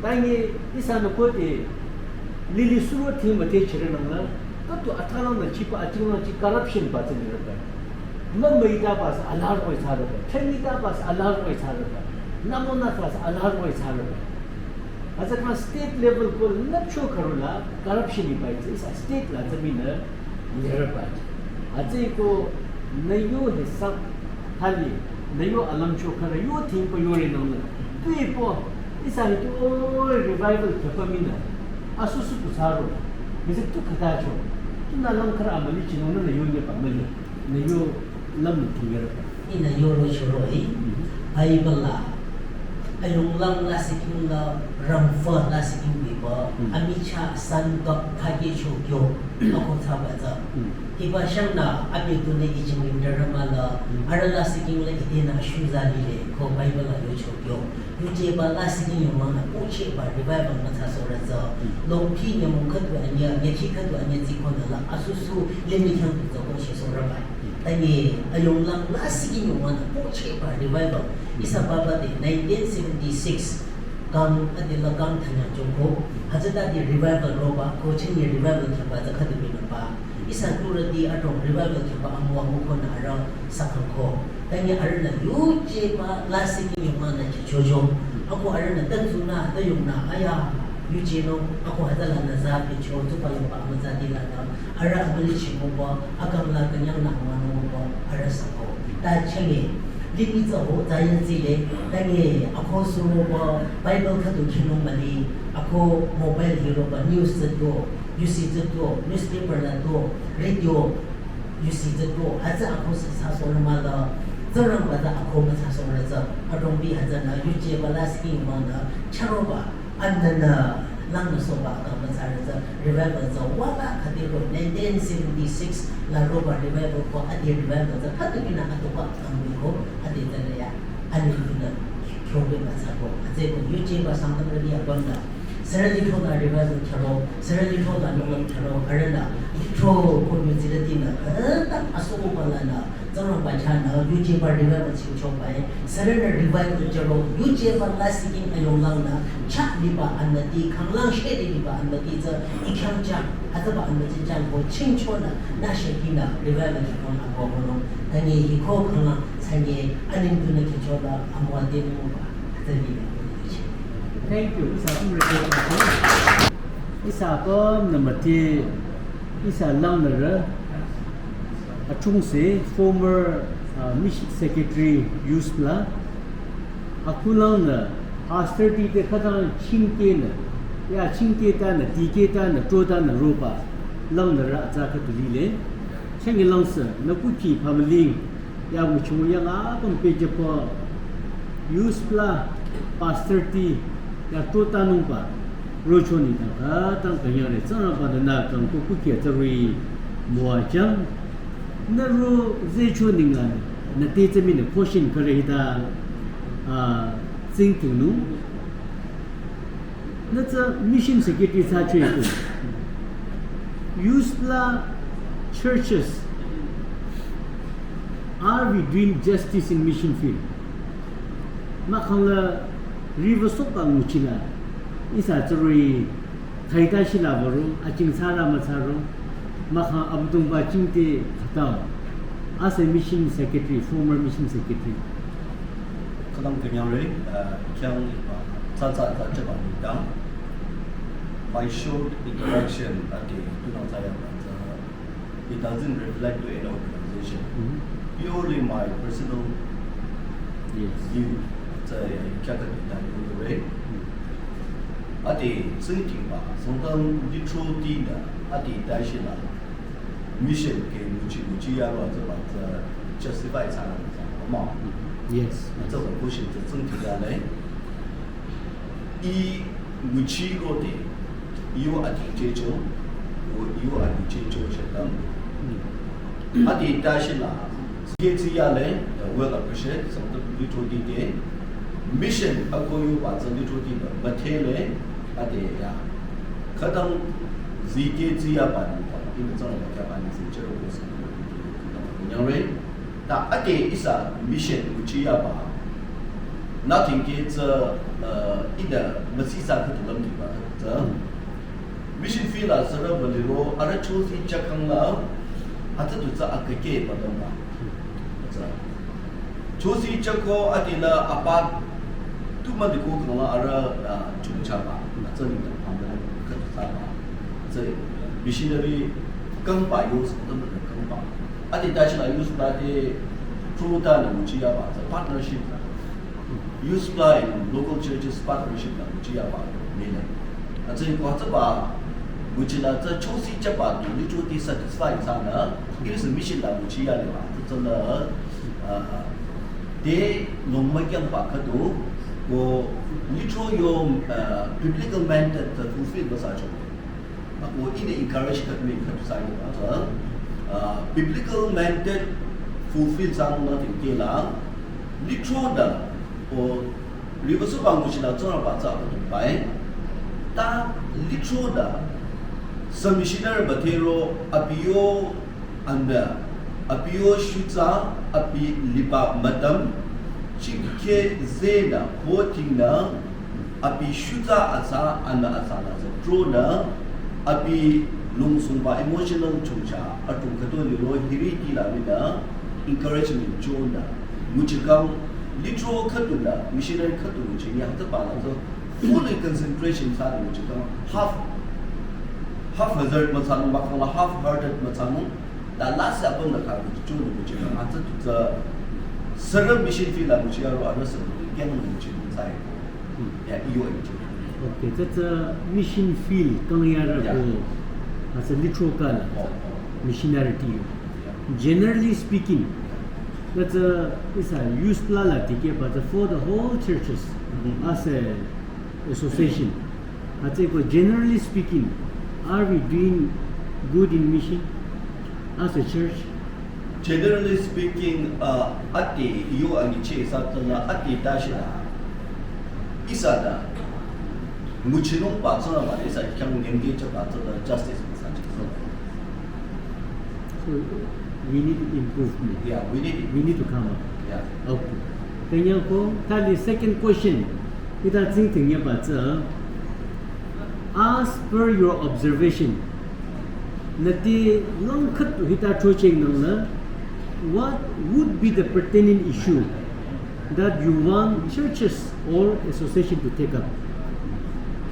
Tangi ihsanü ko te lili suro thing müte chire nangla, katu athalang na chipa atinglang chi corruption ba tsü nire ba. Mama ita ba sa alar koi thsare ba. Chani ita ba sa alar koi thsare ba. Namona ba sa alar koi thsare ba. Hütsü kang state level ko lüpcho kharula corruption iba itsü ihsa state la tsü minü lireba. Hütsüeko nü yo hisap thali, nü yo alümcho khara yo thingpa yore nangla. Tuipo, ihsa hi tu o revival khapa minü. Asusu tu thsaro. Mizik tu khatacho. Tu nü lang khara amüli chinung nü yo nyepa müli. Nü yo lümnü thingireba. Ihnü yoro choro hi, Bible la, ayunglang lasihking la, rangfa lasihking biba, amichah san kap thakehcho kyo, ako thsaba tsü. Hiba shangnü, abi tunü ijing limdarama la, arüh lasihking la idenü shuza lile, ko Bible la yocho kyo. Yujeba lasihking yunglang nü pocheba revival müthsasohre tsü. Longpi nyümong khüdu anyüh, nyükhi khüdu anyüh tsikonü la, asusu limih khyang tu tsü ko shesohre bai. Tangi ayunglang lasihking yunglang nü pocheba revival. Ihsa papa te nineteen seventy-six kang adela kang thanyang chongko. Hütsütade revival roba, ko chengi revival khyaba tsü khüdu binü ba. Ihsa turüti adrong revival khyaba amüwa mükonü arüh sakhangko. Tangi arühnü yujeba lasihking yunglang nü chichocho. Ako arühnü tanzunü, tayungnü, aya, yuje no, ako hütsülanü za picho, tsupa yungba amütsati lanü. Arüh amüli chimoba, akang la künyangnü amünoba, arüh sako. Ta chenge, limih tsü ho, ta yanzile, tangi, ako suroba, Bible khüdu khinung mali, ako mobile hiroba, news tsü do, yusi tsü do, newspaper la do, radio, yusi tsü do, hütsü ako sa, sa sohre mala, Tsingrangba tsü ako müthsasohre tsü, adrongbi hütsünü, yujeba lasihking yunglang nü, charoba, Anana, langnü soba akang müthsare tsü, revival tsü, wala khüdi ro, nineteen seventy-six la roba revival ko, ade revival tsü, khüdu binü atoba akang ko, ade tsü le ya, ani binü, kyobe müthsako, ade ko, yujeba sangtam re ya banda, Sürü Lithro la revival charo, Sürü Lithro la nunglüm charo, arühnü, Lithro ko yuzirütinü, khüta asoba lanü, Tsingrangba chahnü, yujeba revival chingchobai, sürünü revival charo, yujeba lasihking ayunglang nü, chah liba anüti, khanglang shede liba anüti tsü, ikhyang chah, hütsüba anüti chah ko chingchonü, nü shekinü, revival chingchonü ko hono, tangi hiko khanglang, sanye, aning tunü kichoba, amüwa de müba, hütsü liba. Thank you. Ihsa apüm request. Ihsa apümnü müti, ihsa langnürü, achungse former, uh, mission secretary youth la, akulangnü, pastor ti te khütang chingke nü, ya chingke tanü, dikeh tanü, tro tanü roba, langnürü atsa khüdu lile, chenge langse, nü kuki family, ya nguchung yang apüm pehjüpü, youth la, pastor ti, ya tro tanungba, rocho nengdang, khütang künyangre, Tsingrangba-nü nü kang ko kuki tsürü müwajüng, nü ro zecho nengla, nü te tsü minü question kare hita, ah, tsingdhingnung. Nü tsü mission secretary thsacho eko. Youth la churches, are we doing justice in mission field? Mahkhang la river soba nguchila, ihsa tsürü khaita shila baro, aching thsara müthsaro, mahkhang Abüdongba chingte khatao. As a mission secretary, former mission secretary. Khütang künyangre, uh, khyang, uh, tsatsa tsatsa ba nengdang. My short introduction, uh, ke tunang saya banza, it doesn't reflect to any organization. Mhm. Purely my personal Yes. view. Tsaya khyang ka nengdang yore. Ati, tsingdhingba, songdang Lithro tinü, ati, tashi la. Mission ke nguchi nguchi ya ba tsü ba tsü justify thsara tsü ba ma. Yes. Tsü ba question tsü tsingdhing ya le. I nguchi rode, yo ating jecho, Ko iyo adi chincho shedang. Adi tashi la. Ke tsi ya le, well appreciate, Sangtam lithro tite. Mission ako yoba tsü lithro tite, ba the le, adi ya. Khütang zike tsi ya ba ni, ina tsang ba kya ba ni zin chero ko sa. Nyang re. Ta ade ihsa mission nguchi yaba. Nothing ke tsü, uh, ida masisa khüdu lam di ba tsü. Mission field la sara ba liro, ara chosi chakang la, atsa tu tsü akake ba dong ba. Tsü. Chosi chako adi la apa tu ma di ko kang la ara, uh, chungcha ba. Atsa ni ta pa ma khüdu tsü ba. Tsü missionary kang ba yo sa kang ba. Adi tashi la use la de through ta la nguchi yaba, the partnership la. Use la in local churches partnership la nguchi yaba, mele. Atsa ko atsa ba, nguchi la tsü chosi chaba tu, lithro ti satisfy sa na, it is a mission la nguchi ya le ba, tsü na, uh, de long ma kyang ba khüdu, ko lithro yo, uh, biblical mandate ta fulfill ba sa cho. Ako ina encourage khat me khat sa yo ba, uh, biblical mandate fulfill sa nung na ting ke la, lithro da, o, riba su ba nguchi la tsara ba tsü ba tu bai, ta lithro da, sa missionary ba thero, abi yo anda, abi yo shutsa, abi liba madam, chikhe zena, ho ting na, abi shutsa atsa, ana atsa la tsü, thro na, abi lungsung ba emotional chungcha, atung khüdu liro hiri ti la mi na, encouragement cho na, nguchi kang, lithro khüdu la, missionary khüdu nguchi ya, ta ba la tsü, fully concentration sa nguchi kang, half, half hazard ma tsü nung, ba kang la half hearted ma tsü nung, ta last apun la kang, chu nung nguchi kang, atsa tu tsü, sara mission field la nguchi ya ro, ara sara, kyang nung nguchi kang sa. Ya, iyo, iyo. Okay, that's a mission field, kang ya ra ko, as a lithro ka la, missionary ti yo. Generally speaking, that's a, it's a use la la tike, but for the whole churches, as a association, atsa ko generally speaking, are we doing good in mission as a church? Generally speaking, uh, ati yo angi che sa tsü la ati tashi la. Ihsa da. Nguchi nung ba tsü la ba ihsa kyang neng ke cha ba tsü la justice ba sa chi. So we need improvement. Yeah, we need it. We need to come up. Yeah. Okay. Then you go, tali second question. Ita tsing ting ya ba tsü. As per your observation, nati langkhat hita chocheng nang na, what would be the pertinent issue that you want churches or association to take up?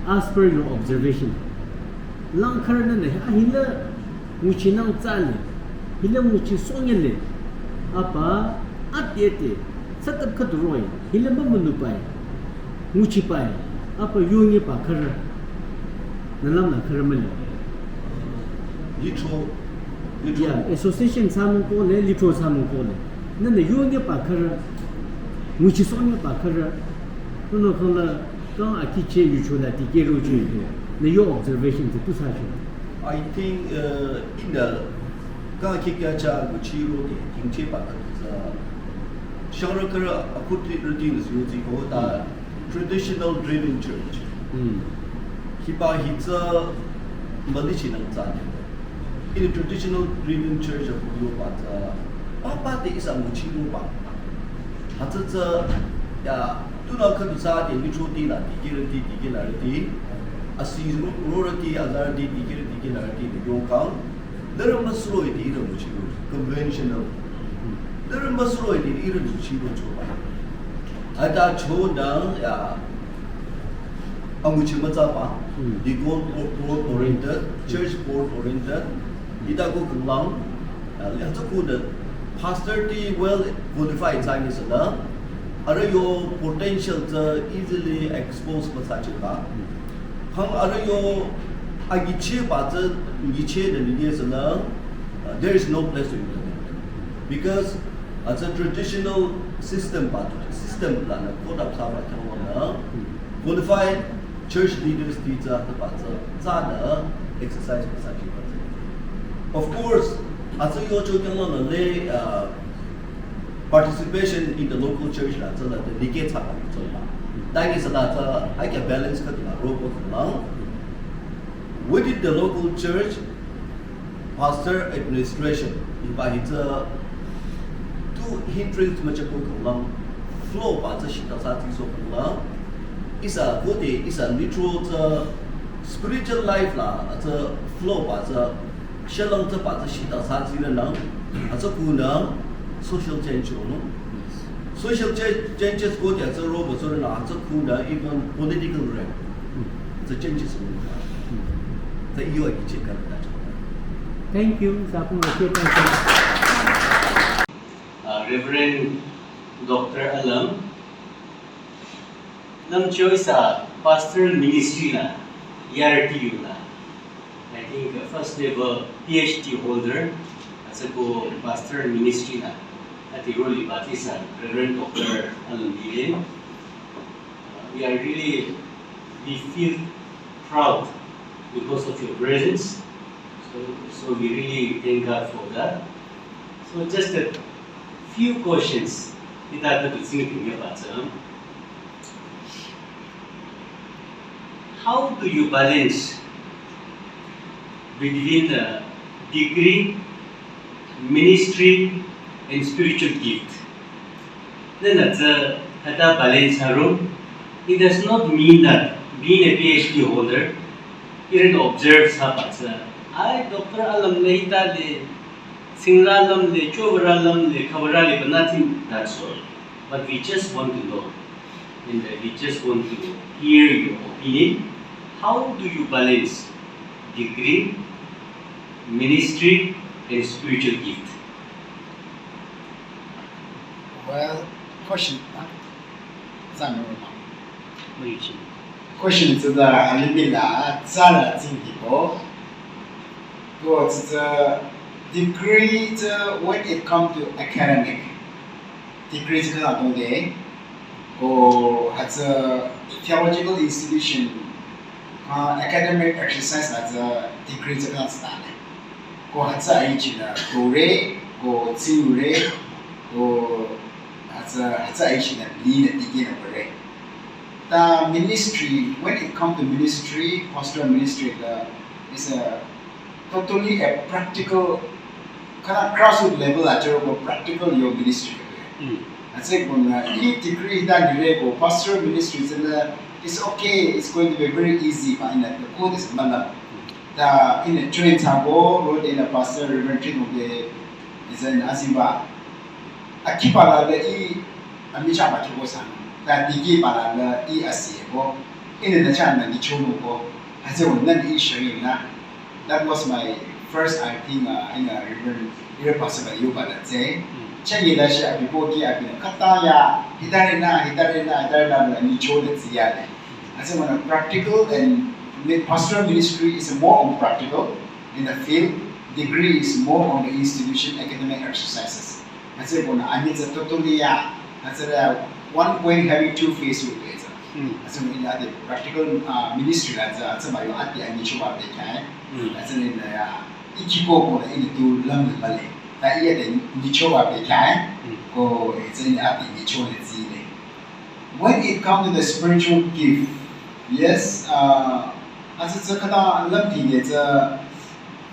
As per your observation, langkhar na na hila nguchi nang tsale, hila nguchi songele, apa ate ate, satap khat roi, hila mamanu pai. Nguchi pai, apa yongi pa khara. Nalam la khara mali. Lithro, lithro. Yeah, association sanung ko le, lithro sanung ko le. Na na yongi pa khara. Nguchi songi pa khara. Kuno kala kang aki che yu cho la ti ke ro cho yu. Na your observation ti tu sa cho. I think, uh, in the kang aki kya cha nguchi ro ke, ting che pa khara. Shara khara akut ri ri ding is yuzi ko ta. Traditional driven church. Hiba hi tsü mali chi nang tsü ne. In traditional driven church of Yoba tsü, papa te ihsa nguchi Yoba. Hatsü tsü, ya, tu na khüdu sa te lithro ti la, dikirati, dikilarati. Asi ro, rorati, azarati, dikirati, dikilarati, de yong kang. Lere masuro iti ira muchiru, conventional. Lere masuro iti ira muchiru choba. Ata cho dang ya, amuchi matsaba, deacon board oriented, church board oriented, ita ko kanglang, ya, ya tsa ko da pastor ti well qualified sa ni sana, ara yo potential tsa easily expose masa choba. Hang ara yo agiche ba tsü ngiche de nige sana, uh, there is no place to implement. Because as a traditional system ba, system la na code up sa ba kyang na qualified church leaders ti tsü ba tsü tsü na exercise ba sa ki ba. Of course, atsü yocho kyangla le uh, participation in the local church la tsala the like tsaka tsala. Tagi saka tsala aika balance ka la roko tsala. Within the local church, pastor administration, iba hitsa two hindrance macha ko kanglang, flow ba tsü shita sa tsü so kanglang. Isa kote isa literal tsü spiritual life la tsü flow ba tsü shalang tsü ba tsü shita sa tsü le nang, atsü ku nang social change no. Social cha- changes kote atsü ro ba tsü le nang atsü ku nang even political realm. Tsü changes no. Tsü iyo ki check ka ta. Thank you, Sapung Roche, thank you. Uh, Reverend Doctor Alam, nam choice a pastoral ministry la, E R T U la. I think uh, first level P H D holder, atsü ko pastoral ministry la. Ati roli batisa Reverend Doctor Alam Lilin. Uh, we are really, we feel proud because of your presence. So, so we really thank God for that. So just a few questions. Ita ka tu sini kini apa tsam. How do you balance between uh, degree, ministry, and spiritual gift? Then that's a, that's a balance, Harun. It does not mean that being a P H D holder, you don't observe Sabbath. I Doctor Alam le, Ita le, Singla Alam le, Chobra Alam le, Khabra le, but nothing that sort. But we just want to know, and uh, we just want to hear your opinion. How do you balance degree, ministry, and spiritual gift? Well, question. Huh? Question is the limit la tsara thinking ko. Ko it's the degree the when it come to academic degree the kana dong de. Ko has a theological institution uh, academic exercise has a degree the kana stand. Ko has a aichi na dore ko tsure ko has a has a aichi na ni na digi na bore. The ministry, when it comes to ministry, pastoral ministry, the, is a totally a practical, kind of grassroots level, a terrible practical your ministry. I say, when uh, any degree that you go, pastoral ministry, it's, uh, it's okay, it's going to be very easy, but in the code is malam. The in the train tabo, road in the pastor, Reverend Trin of the, is an Aziba. Akiba la the e amicha ba tuko sana. Ta digi ba la la i asiye ko. Ine na cha na ni chono ko. Ase won na ni shari na. That was my first, I think, uh, in a Reverend Reverend Pastor ba yo ba la tse. Cha ye la shi abi ko ki abi na kata ya. Hitare na, hitare na, hitare na na ni chono tsi ya le. Ase won practical and mi- pastoral ministry is more on practical in the field. Degree is more on the institution academic exercises. Ase bona anyi tsa totally ya. Ase la one coin having two face with it. Ase bona in the practical uh, ministry la tsa ase ma yo ati anyi choba pe kai. Ase ni na ya ichi ko ko na in tu lam na bale. Ta iya de ni choba pe kai. Ko ase ni ati ni choba zi le. When it comes to the spiritual gift, yes, uh, ase tsa kata lam ti ne tsa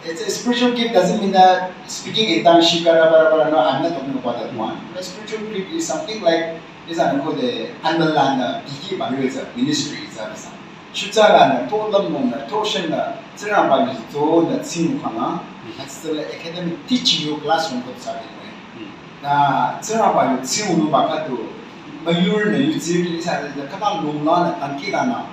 It's a spiritual gift doesn't mean that speaking in tongues, shikara, bara, bara, no, I'm not talking about that one. A spiritual gift is something like, is an called the Anmalan, uh, Iki Balu is a ministry, is a son. Shutsara, na, to lam, na, to shen, na, tsira ba ni to, na, tsinu kana, that's the academic teaching your classroom ko sabi ko. Na, tsira ba ni tsinu no ba ka to, mayur na, yu tsiri, is a, the kata lung la, na, tanki la, na,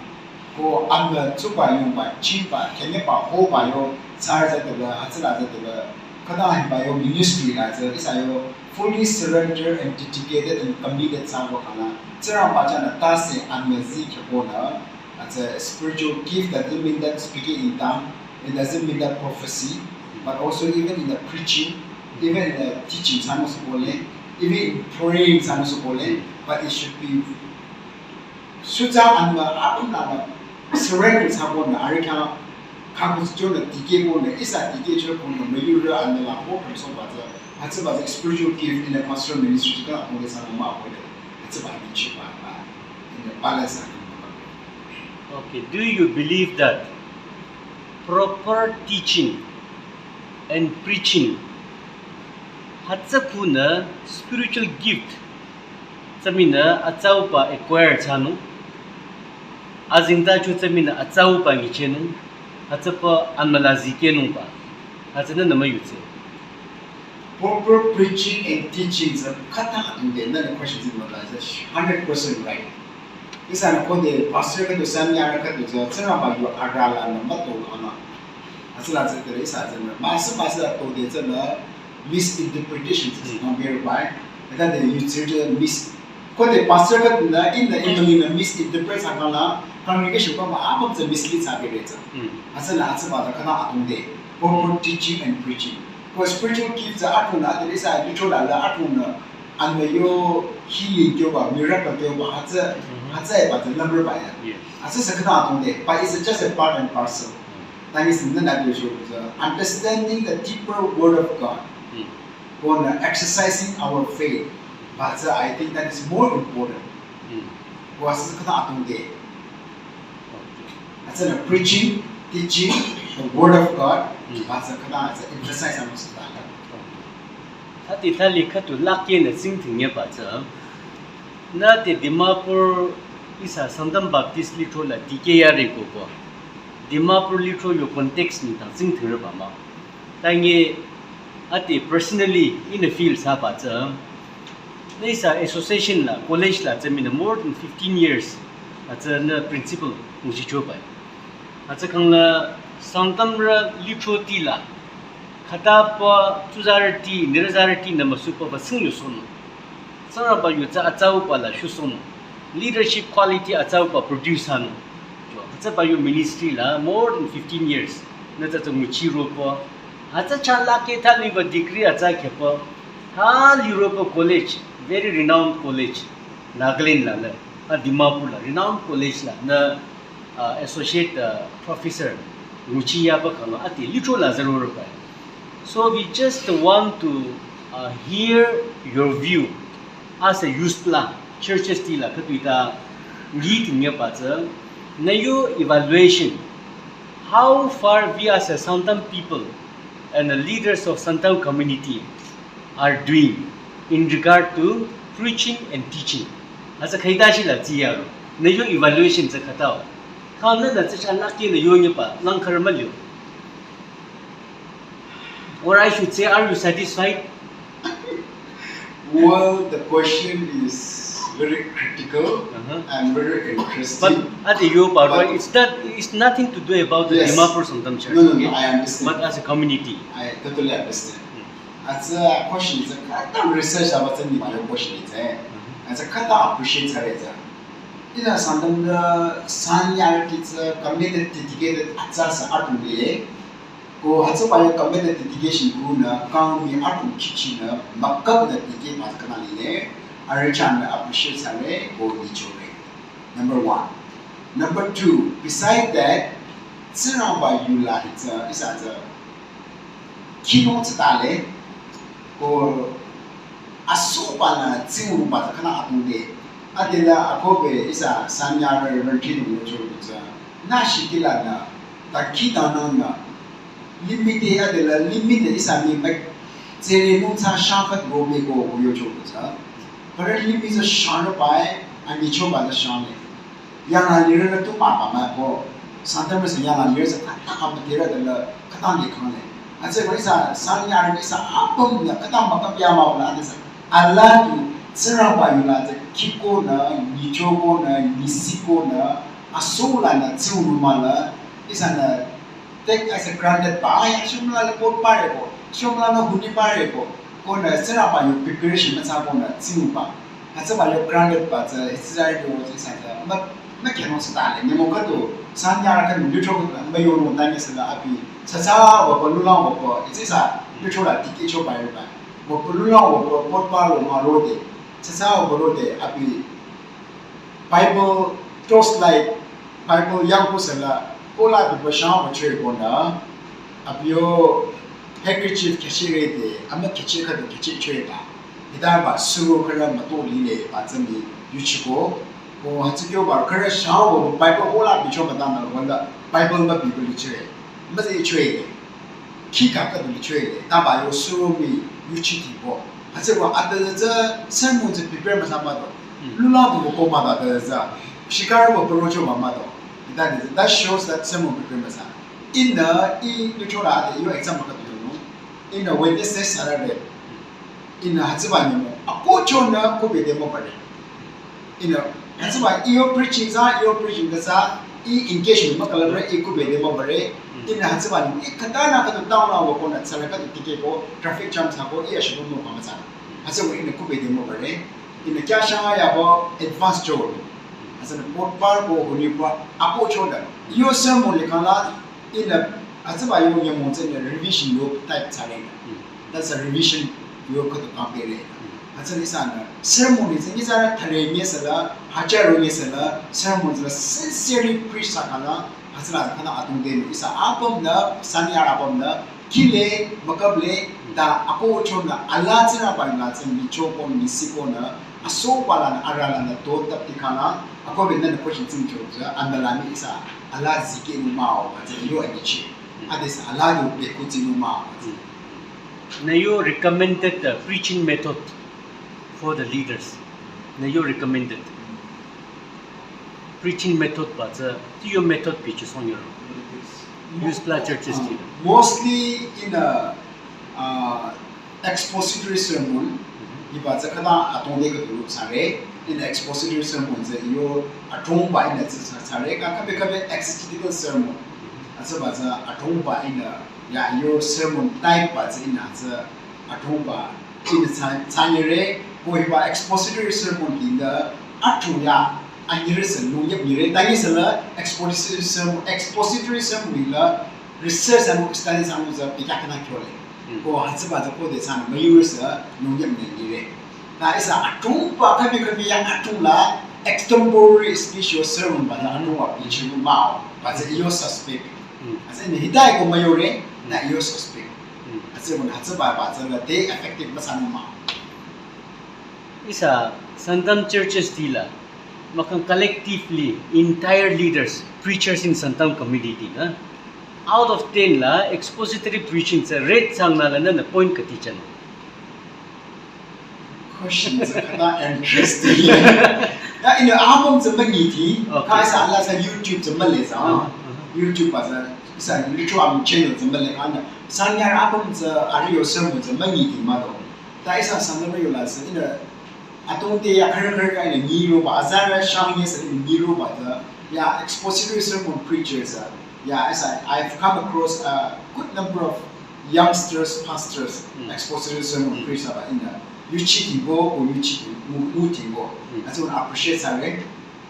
Ko amna tsuba yongba, chiba, kenyeba, hoba yo, tsar za dela, hatsila za dela, kada hiba yo ministry la za, isa yo fully surrender and dedicated and committed sa ko kana, tsira ba cha na ta se amna zi ke ko na, as a spiritual gift that doesn't mean that speaking in tongue, it doesn't mean that prophecy, but also even in the preaching, even in the teaching, sa mo se ko le, even in praying, sa mo se ko le, but it should be Shutsang anba apun anba surrender sabon na arika Khakuscho nü dikehko nü, ihsa dikehcho ko nü, müyurü anüla ko kümsohba tsü, hütsüba tsü spiritual gift in a pastoral ministry chika ko nü sanü mah ko nü, hütsüba nü chiba ba, in the balance. Okay, do you believe that proper teaching and preaching hütsü khunü spiritual gift tsü minü atsauba acquire thsanung, azengtacho tsü minü atsauba nyichehnung, hütsüba anmüla zikehnungba, hütsünü nü müyutsü. Proper preaching and teaching tsü khüta atungde, nü question tsü müla tsü hundred percent right. Ihsanü khode pastor khüdu sanyarü khüdu tsü, tsü nü ba yu arala nü müto ana. Asüla tsü tere ihsa tsü nü, masü masü atode tsü nü misinterpretation tsü nü very by. Eda de yu tsü mis, khode pastor khüdu nü, in the, in the, in the misinterpret thsakhang la, congregation ko ma apüm tsü mislead thsakere tsü. Asüla asüba tsü khüta atungde, proper teaching and preaching. Ko spiritual gift tsü atunü, ade ihsa lithro la la atunü, anmü yo healing kyoba, miracle kyoba, hütsü, hütsü eba tsü number ba ya. Asü sü khüta atungde, but it's just a part and parcel. That is nü na de sho tsü, understanding the deeper word of God. Ko nü exercising our faith. But uh, I think that is more important. Ko asü khüta atungde. Asü nü preaching, teaching the word of God. But uh, khüta asü emphasize amüsüta. Ati thali khüdu lakye nü tsingdhing yeba tsü. Nü te Dimapur ihsa Sangtam Baptist lithro la dikeh yare ko ko. Dimapur lithro yo context nengdang tsingdhing reba mah. Tangi ati personally in the field thsaba tsü. Nü ihsa association la, college la tsü minü more than fifteen years. Hütsü nü principal nguchichoba. Hütsükhang la Sangtamrü lithroti la, khütapü tsuzarüti, nirüzarüti nü müsupaba sing yusohnung. Tsingrangba yu tsü atsauba la shusohnung. Leadership quality atsauba produce thsanung. Hütsüba yu ministry la more than fifteen years. Nü tsü tsü nguchiroba. Hütsü chalake thaliba degree atsa khehba. Thaliroba college, very renowned college. Nagaland la le. Ha Dimapur la, renowned college la. Nü uh, associate uh, professor nguchi yaba khang ati lithro la zero rupai. So we just want to uh, hear your view as a youth la, churches ti la khüdu ta ngi ting yaba tsü, nü yo evaluation, how far we as a Sangtam people and the leaders of Sangtam community are doing in regard to preaching and teaching. Hütsü khaita shi la tsiya ro. Nü yo evaluation tsü khütao. Kha nü nü tsü chalake nü yo nyiba lang khar ma lyo. Or I should say, are you satisfied? Well, the question is very critical and very interesting. But at the yo part, it's not, it's nothing to do about the Dimapur Sangtam Church. No, no, no, I understand. But as a community. I totally understand. Hütsü question tsü khüta research thsaba tsü nima yo question tsü. Hütsü khüta appreciate thsare tsü. Ina Sangtamrü sanyarüti tsü committed, dedicated atsa sü atungle. Ko hütsüba yo committed dedication ko nü kang mi atung kichinü mükap nü dikehba tsü khüta lile. Arüh chanü appreciate thsare ko nyichore. Number one. Number two, beside that, Tsingrangba yu la hitsü, ihsa tsü, khinung tsü tale, ko asoba nü tsingrangba tsü khüta atungde. Adela akobe ihsa sanyarü renti nung yo cho tsü. Nü shikila nü, ta kita nang nü, limih te adela limih te ihsa ni mek, tsere nung tsü shangkat robe ko yo cho tsü. Pare limih tsü shang bai, ani choba tsü shang le. Yangla lirü tu mah ba mah ko. Sangtamrü sü yangla lirü sü khüta khüta müdherü de la khüta nyi khang le. Hütsü ko ihsa sanyarü ihsa apüm nü khüta mükap ya mah la de sü. Ala tu Tsingrangba yu la tsü kiko nü, nyichoko nü, nyisiko nü, asola nü, tsingrangba la, ihsa nü take as a granted ba, aya, shomla le pot pare ko, shomla nü huni pare ko, ko nü Tsingrangba yo preparation müthsa ko nü tsingrangba. Hütsüba yo granted ba tsü, hütsüri yo tsü ihsa tsü, mah, mah khenung sü tale, nyümong khüdu, sanyarü khüdu, lithro khüdu, mah yo nung tanye sü la abi, tsatsa, wa pa lulang wa pa, ihsa, lithro la dikehcho ba yo ba. Wa pa lulang wa pa, pot pa lo mah rode, tsatsa wa pa rode, abi, Bible, torchlight, Bible yangku sü la, Kola bibo shang mo chwe kona, abio handkerchief kechire de, ama kechi khüdu kechi chwe ba. Hita ba suro khara mato lile ba zemi yuchiko. Ko hütsü kyo ba khara shang mo Bible kola bicho ba dana wanda Bible ma Bible chwe. Ma ze chwe. Khikha khüdu chwe. Ta ba yo suro mi yuchi ti bo. Hütsü wa ata ze sermon ze prepare ma sa ma do. Lula du ko ma da ze. Shikara wo poro cho ma ma do. That is, that shows that sermon prepare ma sa. Ina i lucho la de yo exam ka tu no. Ina Wednesday Saturday. Ina hütsüba ni mo. Ako cho na ko be de mo bare. Ina hütsüba iyo preaching sa, iyo preaching ka sa, i engagement ma kala bare, i ko be de mo bare. Ina hütsüba ni i kata na ka tu town la wo ko na tsara ka tu tike ko, traffic jam sa ko, i a shi ko mo ka ma sa. Hütsüba ina ko be de mo bare. Ina kya shanga ya bo advance cho. Hütsüna pot par ko huni pa ako cho da. Yo sermon le kala ina hütsüba yo nyamon tsene revision yo type tsare. That's a revision yo ko to compare. Hütsüna isa na sermon ni tsene isa thare nye sala, hajar nye sala, sermon la sincerely preach sa kala, hütsüna kana atung de isa apam na, sanya apam na, kile, makable, ta ako cho na, ala tsena ba na tsene ni cho ko ni si ko na, aso ba la na, ara la na, to tap ti kana, ako be na question tsing cho, anda la ni isa, ala zike ni mao, ba tsene yo ani chi. Ades ala yo be ko tsing ni mao. Na yo recommended the preaching method for the leaders. Na yo recommended preaching method ba tsü, ti yo method pi chi song yo. Use la churches ti. Mostly in a uh, expository sermon, iba tsü kana atong de ko sare, in expository sermon tsü yo atong ba in tsü sare, ka kabe kabe exegetical sermon. Hütsüba tsü atong ba in ya yo sermon type ba tsü in tsü atong ba in tsanyere, ko hiba expository sermon in the atong ya anyere se nung yep nyere, ta ni se la expository sermon, expository sermon in la research and studies and the pika kana kyole. Ko hütsüba tsü ko de san mayur se nung yep nyere. Na isa atong ba kabi kabi ya atong la extempore special sermon ba la atong wa bichi mao, ba tsü yo suspect. Hütsü ni hidai ko mayore, na yo suspect. Hütsü ko hütsüba ba tsü la de effective ba san mao. Isa Sangtam churches ti la, makan collectively, entire leaders, preachers in Sangtam community na, out of ten la, expository preaching tsü rate sang na la na point kati chan. Question tsü kana interesting. Ya, ina apam tsü mangi ti, ka isa ala sa YouTube tsü male sa. YouTube ba sa, isa YouTube am channel tsü male kana. Sanya apam tsü ariyo sermon tsü mangi ti ma do. Ta isa sangna yo la sa ina atong te ya kare kare ka ina ni ro ba azara shang ye sa ina ni ro ba ta ya expository sermon preachers. Ya isa I've come across a good number of youngsters pastors expository sermon preachers ba ina yuchi ti bo ko yuchi ti mu ti bo. That's what I appreciate sa re.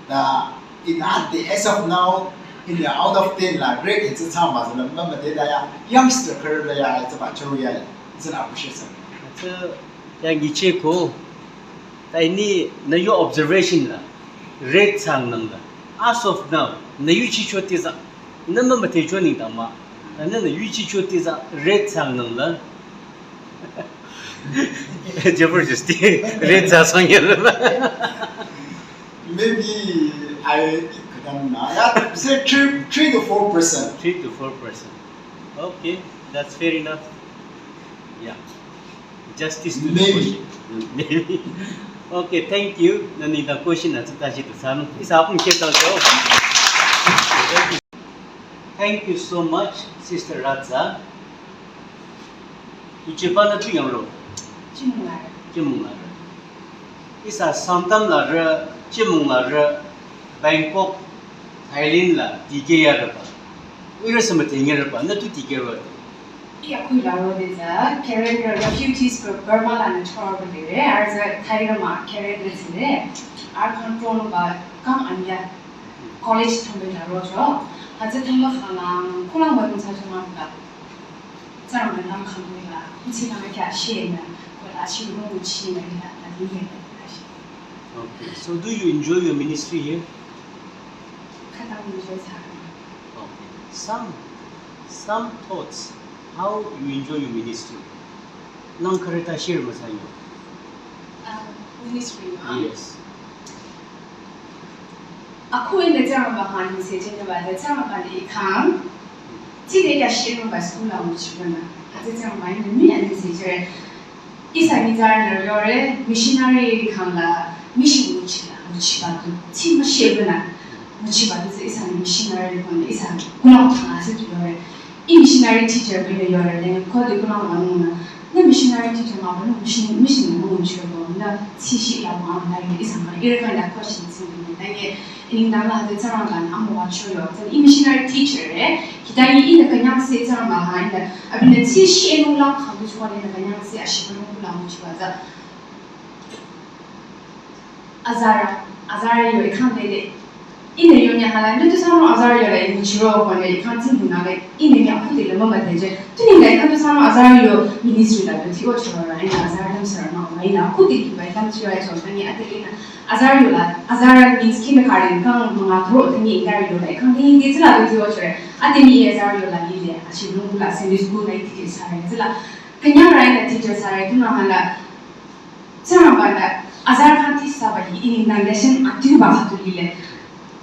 Ta in at the as of now in the out of ten la grade it's a time ba zala ma ma de da ya youngster kare da ya it's about choro ya. It's an appreciation. Tsü ya ngi che ko. Ta ini na yo observation la rate sang nang la. As of now, na yu chi cho ti za. Na ma ma te cho ni ta ma. Na na yu chi cho ti za rate sang nang la. Jabardasti. Rate za sang ya la. Maybe I kadam na. Yeah, say three three to four percent. Three to four percent. Okay, that's fair enough. Yeah. Justice to the Maybe. Question. Maybe. Okay, thank you. Na ni da question na tsita shi ta sanu. Isa apun ke ta jo. Thank you so much, Sister Raza. Iche pa na tu yang ro. Chimung la. Chimung la. Isa Sangtam la re, Chimung la re, Bangkok, Thailand la, dikeh ya re ba. Wi re sama tenge re ba, na tu dikeh ro. Iya kui la ro de za, Karen re refugees per Burma la na chor ro de re, ar za Thai re ma Karen re zi re, ar control ba kang anya college thambe la ro jo, ha za thambe khalang, kulang ba nung sa jo ma ba. Tsarang nang khang wi la, uchi nang kya she na, ko la shi ro uchi na la, la ni ye la shi. Okay, so do you enjoy your ministry here? Khatang enjoy sa. Okay. Some, some thoughts how you enjoy your ministry. Nang khürü ta share müthsanung. Uh, ministry, huh? Yes. Aku in the Jaramba han se jene ba the Jaramba de kam. Ti de ya share ba school la mu chi bana. Ate Jaramba in the mi and se jere. Ihsa nyitsarü nü yore missionary khang la mission nguchi la nguchiba tu ti müshebü nü nguchiba tu ihsa nü missionary khang ihsa kulang thang ase tu yore. I missionary teacher bü nü yore le ko de kulang la nü nü missionary teacher mah bü nü mission mission nü nguchiba nü ti shi la mah nü ihsa mah ire khang la question sing nü ta ye. Ninglang la hütsü Tsingrangba nü amüwa choyo. Tsü i missionary teacher re. Hita i inü künyang se Tsingrangba ha inü. Abinü tsi shi enung lang khang du chukwa inü künyang se ashi bülung kula mu chukwa tsü. Azarü, azarü yo ikhang de de. Inü yo nya hala nü tu sanü azarü yo la i mu chiro kwa ne ikhang tsin bu na le inü nya khu de le mama de je. Tu ni ngai tu sanü azarü yo ministry la tu ti o chiro la inü azarü dam sara ma wa inü khu de ki bai dam chiro ya chong tang ya de inü. Azarü yola, azarü means kindergarten kang manga thro thingi azarü yola, kang thingi tsila do thiyo chure. Ate mi azarü yola lile, ashi nung la Sunday school la teacher sare tsila. Kanyang rai la teacher sare tu na hala. Tsara ba la, azarü kang ti sa ba hi ini na lesson atu ba ha tu lile.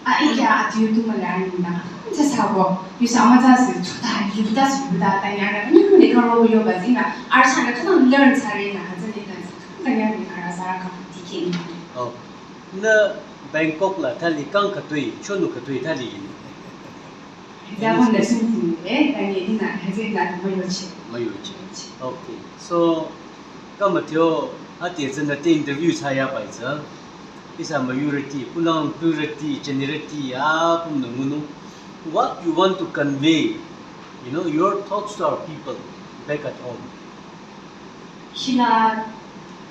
A ikya atu tu ma la ni na. Tsa sa bo, yu sa ma tsa si, chota, yu ta si, yu ta ta ya na. Ni ni kang ro yo ba zina, ar sa na kang learn sare na, ha zani na. Kanyang ni ara azarü kang ti ke ni. Oh. Nü Bangkok la thali kang khütoi, chonu khütoi thali yini. Hütsü ko nü sum tu, eh, ta ni ina, hütsü ina tu mayo che. Mayo che. Okay. So, kama teo, ati tsü nü te interview thsa ya bai tsü. Ihsa majority, kulang plurality, generality, ya, kum nü ngunu. What you want to convey, you know, your thoughts to our people back at home. Hila,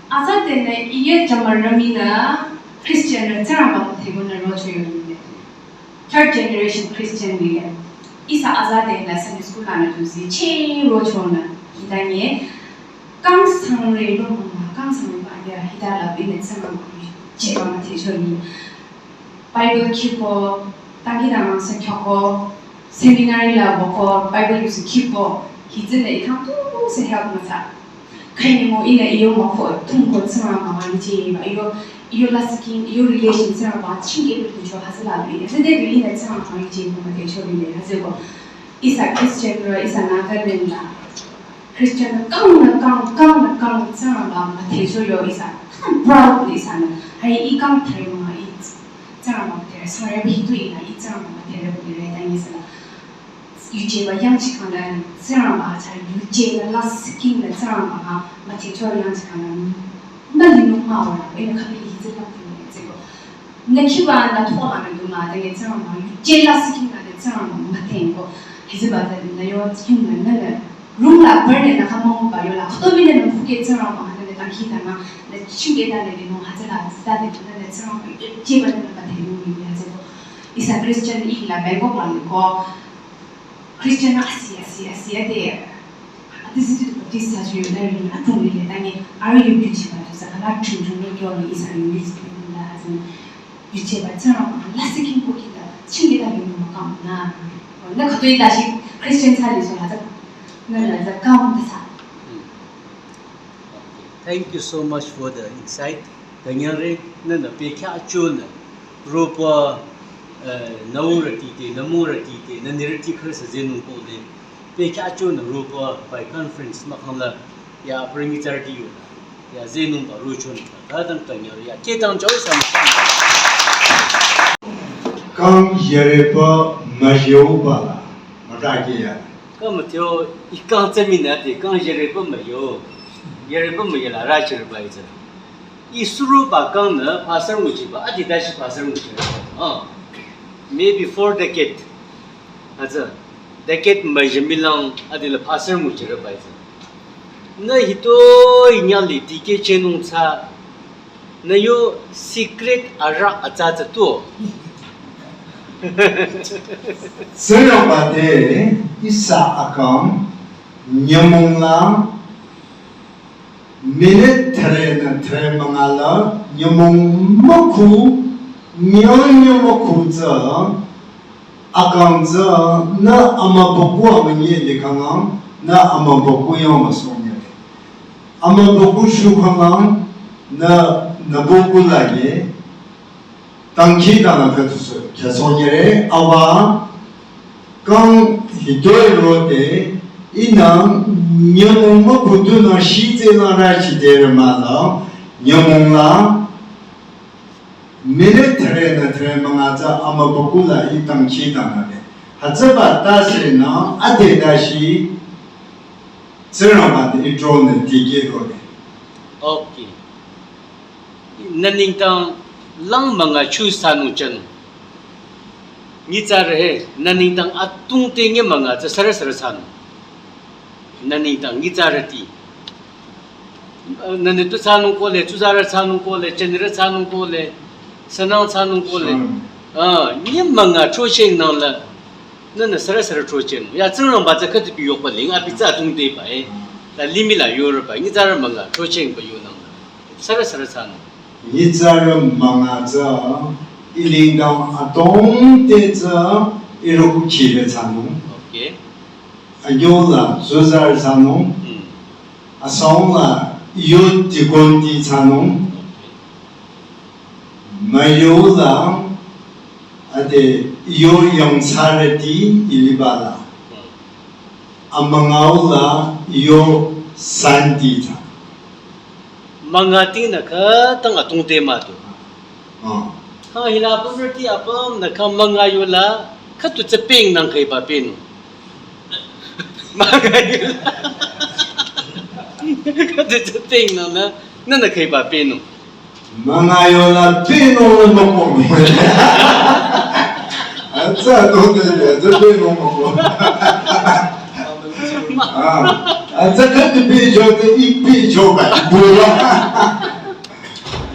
aza tene iye jamarami na Christian na tsara ba te go na ro cho yo ni. Third generation Christian ni le. Ihsa aza tene Sunday school la na tu si che ro cho na. Hita ni kang sang re lo ma kang sang re ba ya hita la bi ne tsara ba che ba ma te cho ni. Bible kiko, tangi dang sa kyoko, seminary la boko, Bible yusi kiko, hitsü ne ikhang tu se help ma sa. Kani mo ina iyo mako, tum ko tsara ma ma ni ba iyo, iyo la skin, iyo relation tsara ba chingi ko cho ha sa la bi. Ese de bi ina tsara ma ni ma te cho ni ha se ko. Ihsa Christian ro, ihsa Nagaland la. Christian kang na kang, kang na kang tsara ba ma te cho yo ihsa. Kang proud ihsa na. Hai i kang thai ma i. Tsingrangba müdhere, sangre bi tu ina i Tsingrangba müdhere bu ire ta ni sala. Yuje ba yang chi kana Tsingrangba cha yuje na la siking na Tsingrangba ha müdhe cho yang chi kana. Mali nu ma wa ina khabi hi zhe la ti ni zhe ko. Na ki ba na thola na du ma ta ni Tsingrangba yuje la siking na Tsingrangba müdhe ko. Hi zhe ba ta na yo siking na na na. Room la burn na kha mong ba yo la. Khato mi na na kuke Tsingrangba ha na na ta ki ta na na chinge ta na ni no ha zhe la ta ni na na Tsingrangba yuje ba na ba te ni ni ha zhe ko. Ihsa Christian i la Bangkok la ni ko Christian asi asi asi ade. Ati si tu Baptist sa ju na ni a tung ni le ta ni a ro yu bi chi ba tu sa la chung chung ni kyo ni ihsa ni ni la ha zhe. Yuje ba Tsingrangba la siking ko ki ta chinge ta ni no ma kam na. Na khato i la shi Christian sa ni so la ta na na ta kam ta sa. Thank you so much for the insight. Kanyare, nana pekya chuna. Ropa, eh, naura tite, namura tite, nanirati khrasa zenung ko de. Pekya chuna ropa by conference makhamla ya primitar di yuna. Ya zenung ba rochun. Kadang kanyare ya. Ketang chau sama. Kang yerepa majeu bala. Matake ya. Kama teo, i kang tsemi na te, kang yerepa mayo. Yerepa mayo la rachir ba itse. I suru ba kang na pastor nguchi ba, ati dashi pastor nguchi. Ah. Maybe four decade. Aza, decade ma jemilang ati la pastor nguchi ba itse. Na hito inyali dike chenung tsa. Na yo secret ara atsa tsa tu. Tsingrangba te ihsa akang nyümong la minute thre na thre manga la nyümong mükhu nyo nyo mükhu tsa Akang tsü nü amübükuh amünyi likhang, nü amübükuh yong müsongyare. Amübükuh shukhang, nü nübükuh la ye, dangkhidangnang khüdu sü, khyüsongyare, awa, kang hitoi rode, ihnü nyümong mübütunü shitsenü rachidere mahla, nyümong la, minute thüre nü thüre münga tsü amübükuh la ih dangkhidangnangre. Hütsüba tase nü ade dashi Tsingrangba te ih tronü dikehrore. Okay. Nü nengdang lang münga chu thsanung jünung. Nyitsarü he, nü nengdang atungte nyi münga tsü sürü sürü thsanung. Nü nengdang nyitsarüti. Nü nü tu thsanung kohle, tsuzarü thsanung kohle, jünirü thsanung kohle, sünang thsanung kohle. Sünang. Ah, nyi münga chocheng nang la. Nü nü sürü sürü chocheng. Ya Tsingrangba tsü khüdu bi yokba ling, abi tsü atungte ba e. Ta limih la yoreba, nyitsarü münga chocheng ba yonang la. Sürü sürü thsanung. Nyitsarü münga tsü, ih nengdang atungte tsü, ih rokukhi le thsanung. Okay. Ayo la tsuzarü thsanung. Hmm. Asang la yo deaconti thsanung. Okay. Müyo la ade yo yangthsarüti ih liba la. Hmm. Amüngao la yo santi thsa. Münga tinü khütang atungte mah tu. Ah. Ha hila apümrüti apümnü kha münga yola khüdu tsü peng nang khüiba penung. Münga yola. Khüdu tsü peng nang nü, nü nü khüiba penung. Münga yola penung nü mükong. Atsa atungte le, atsa penung mükong. Ah, atsa khüdu pecho te ih pecho ba, ih bula.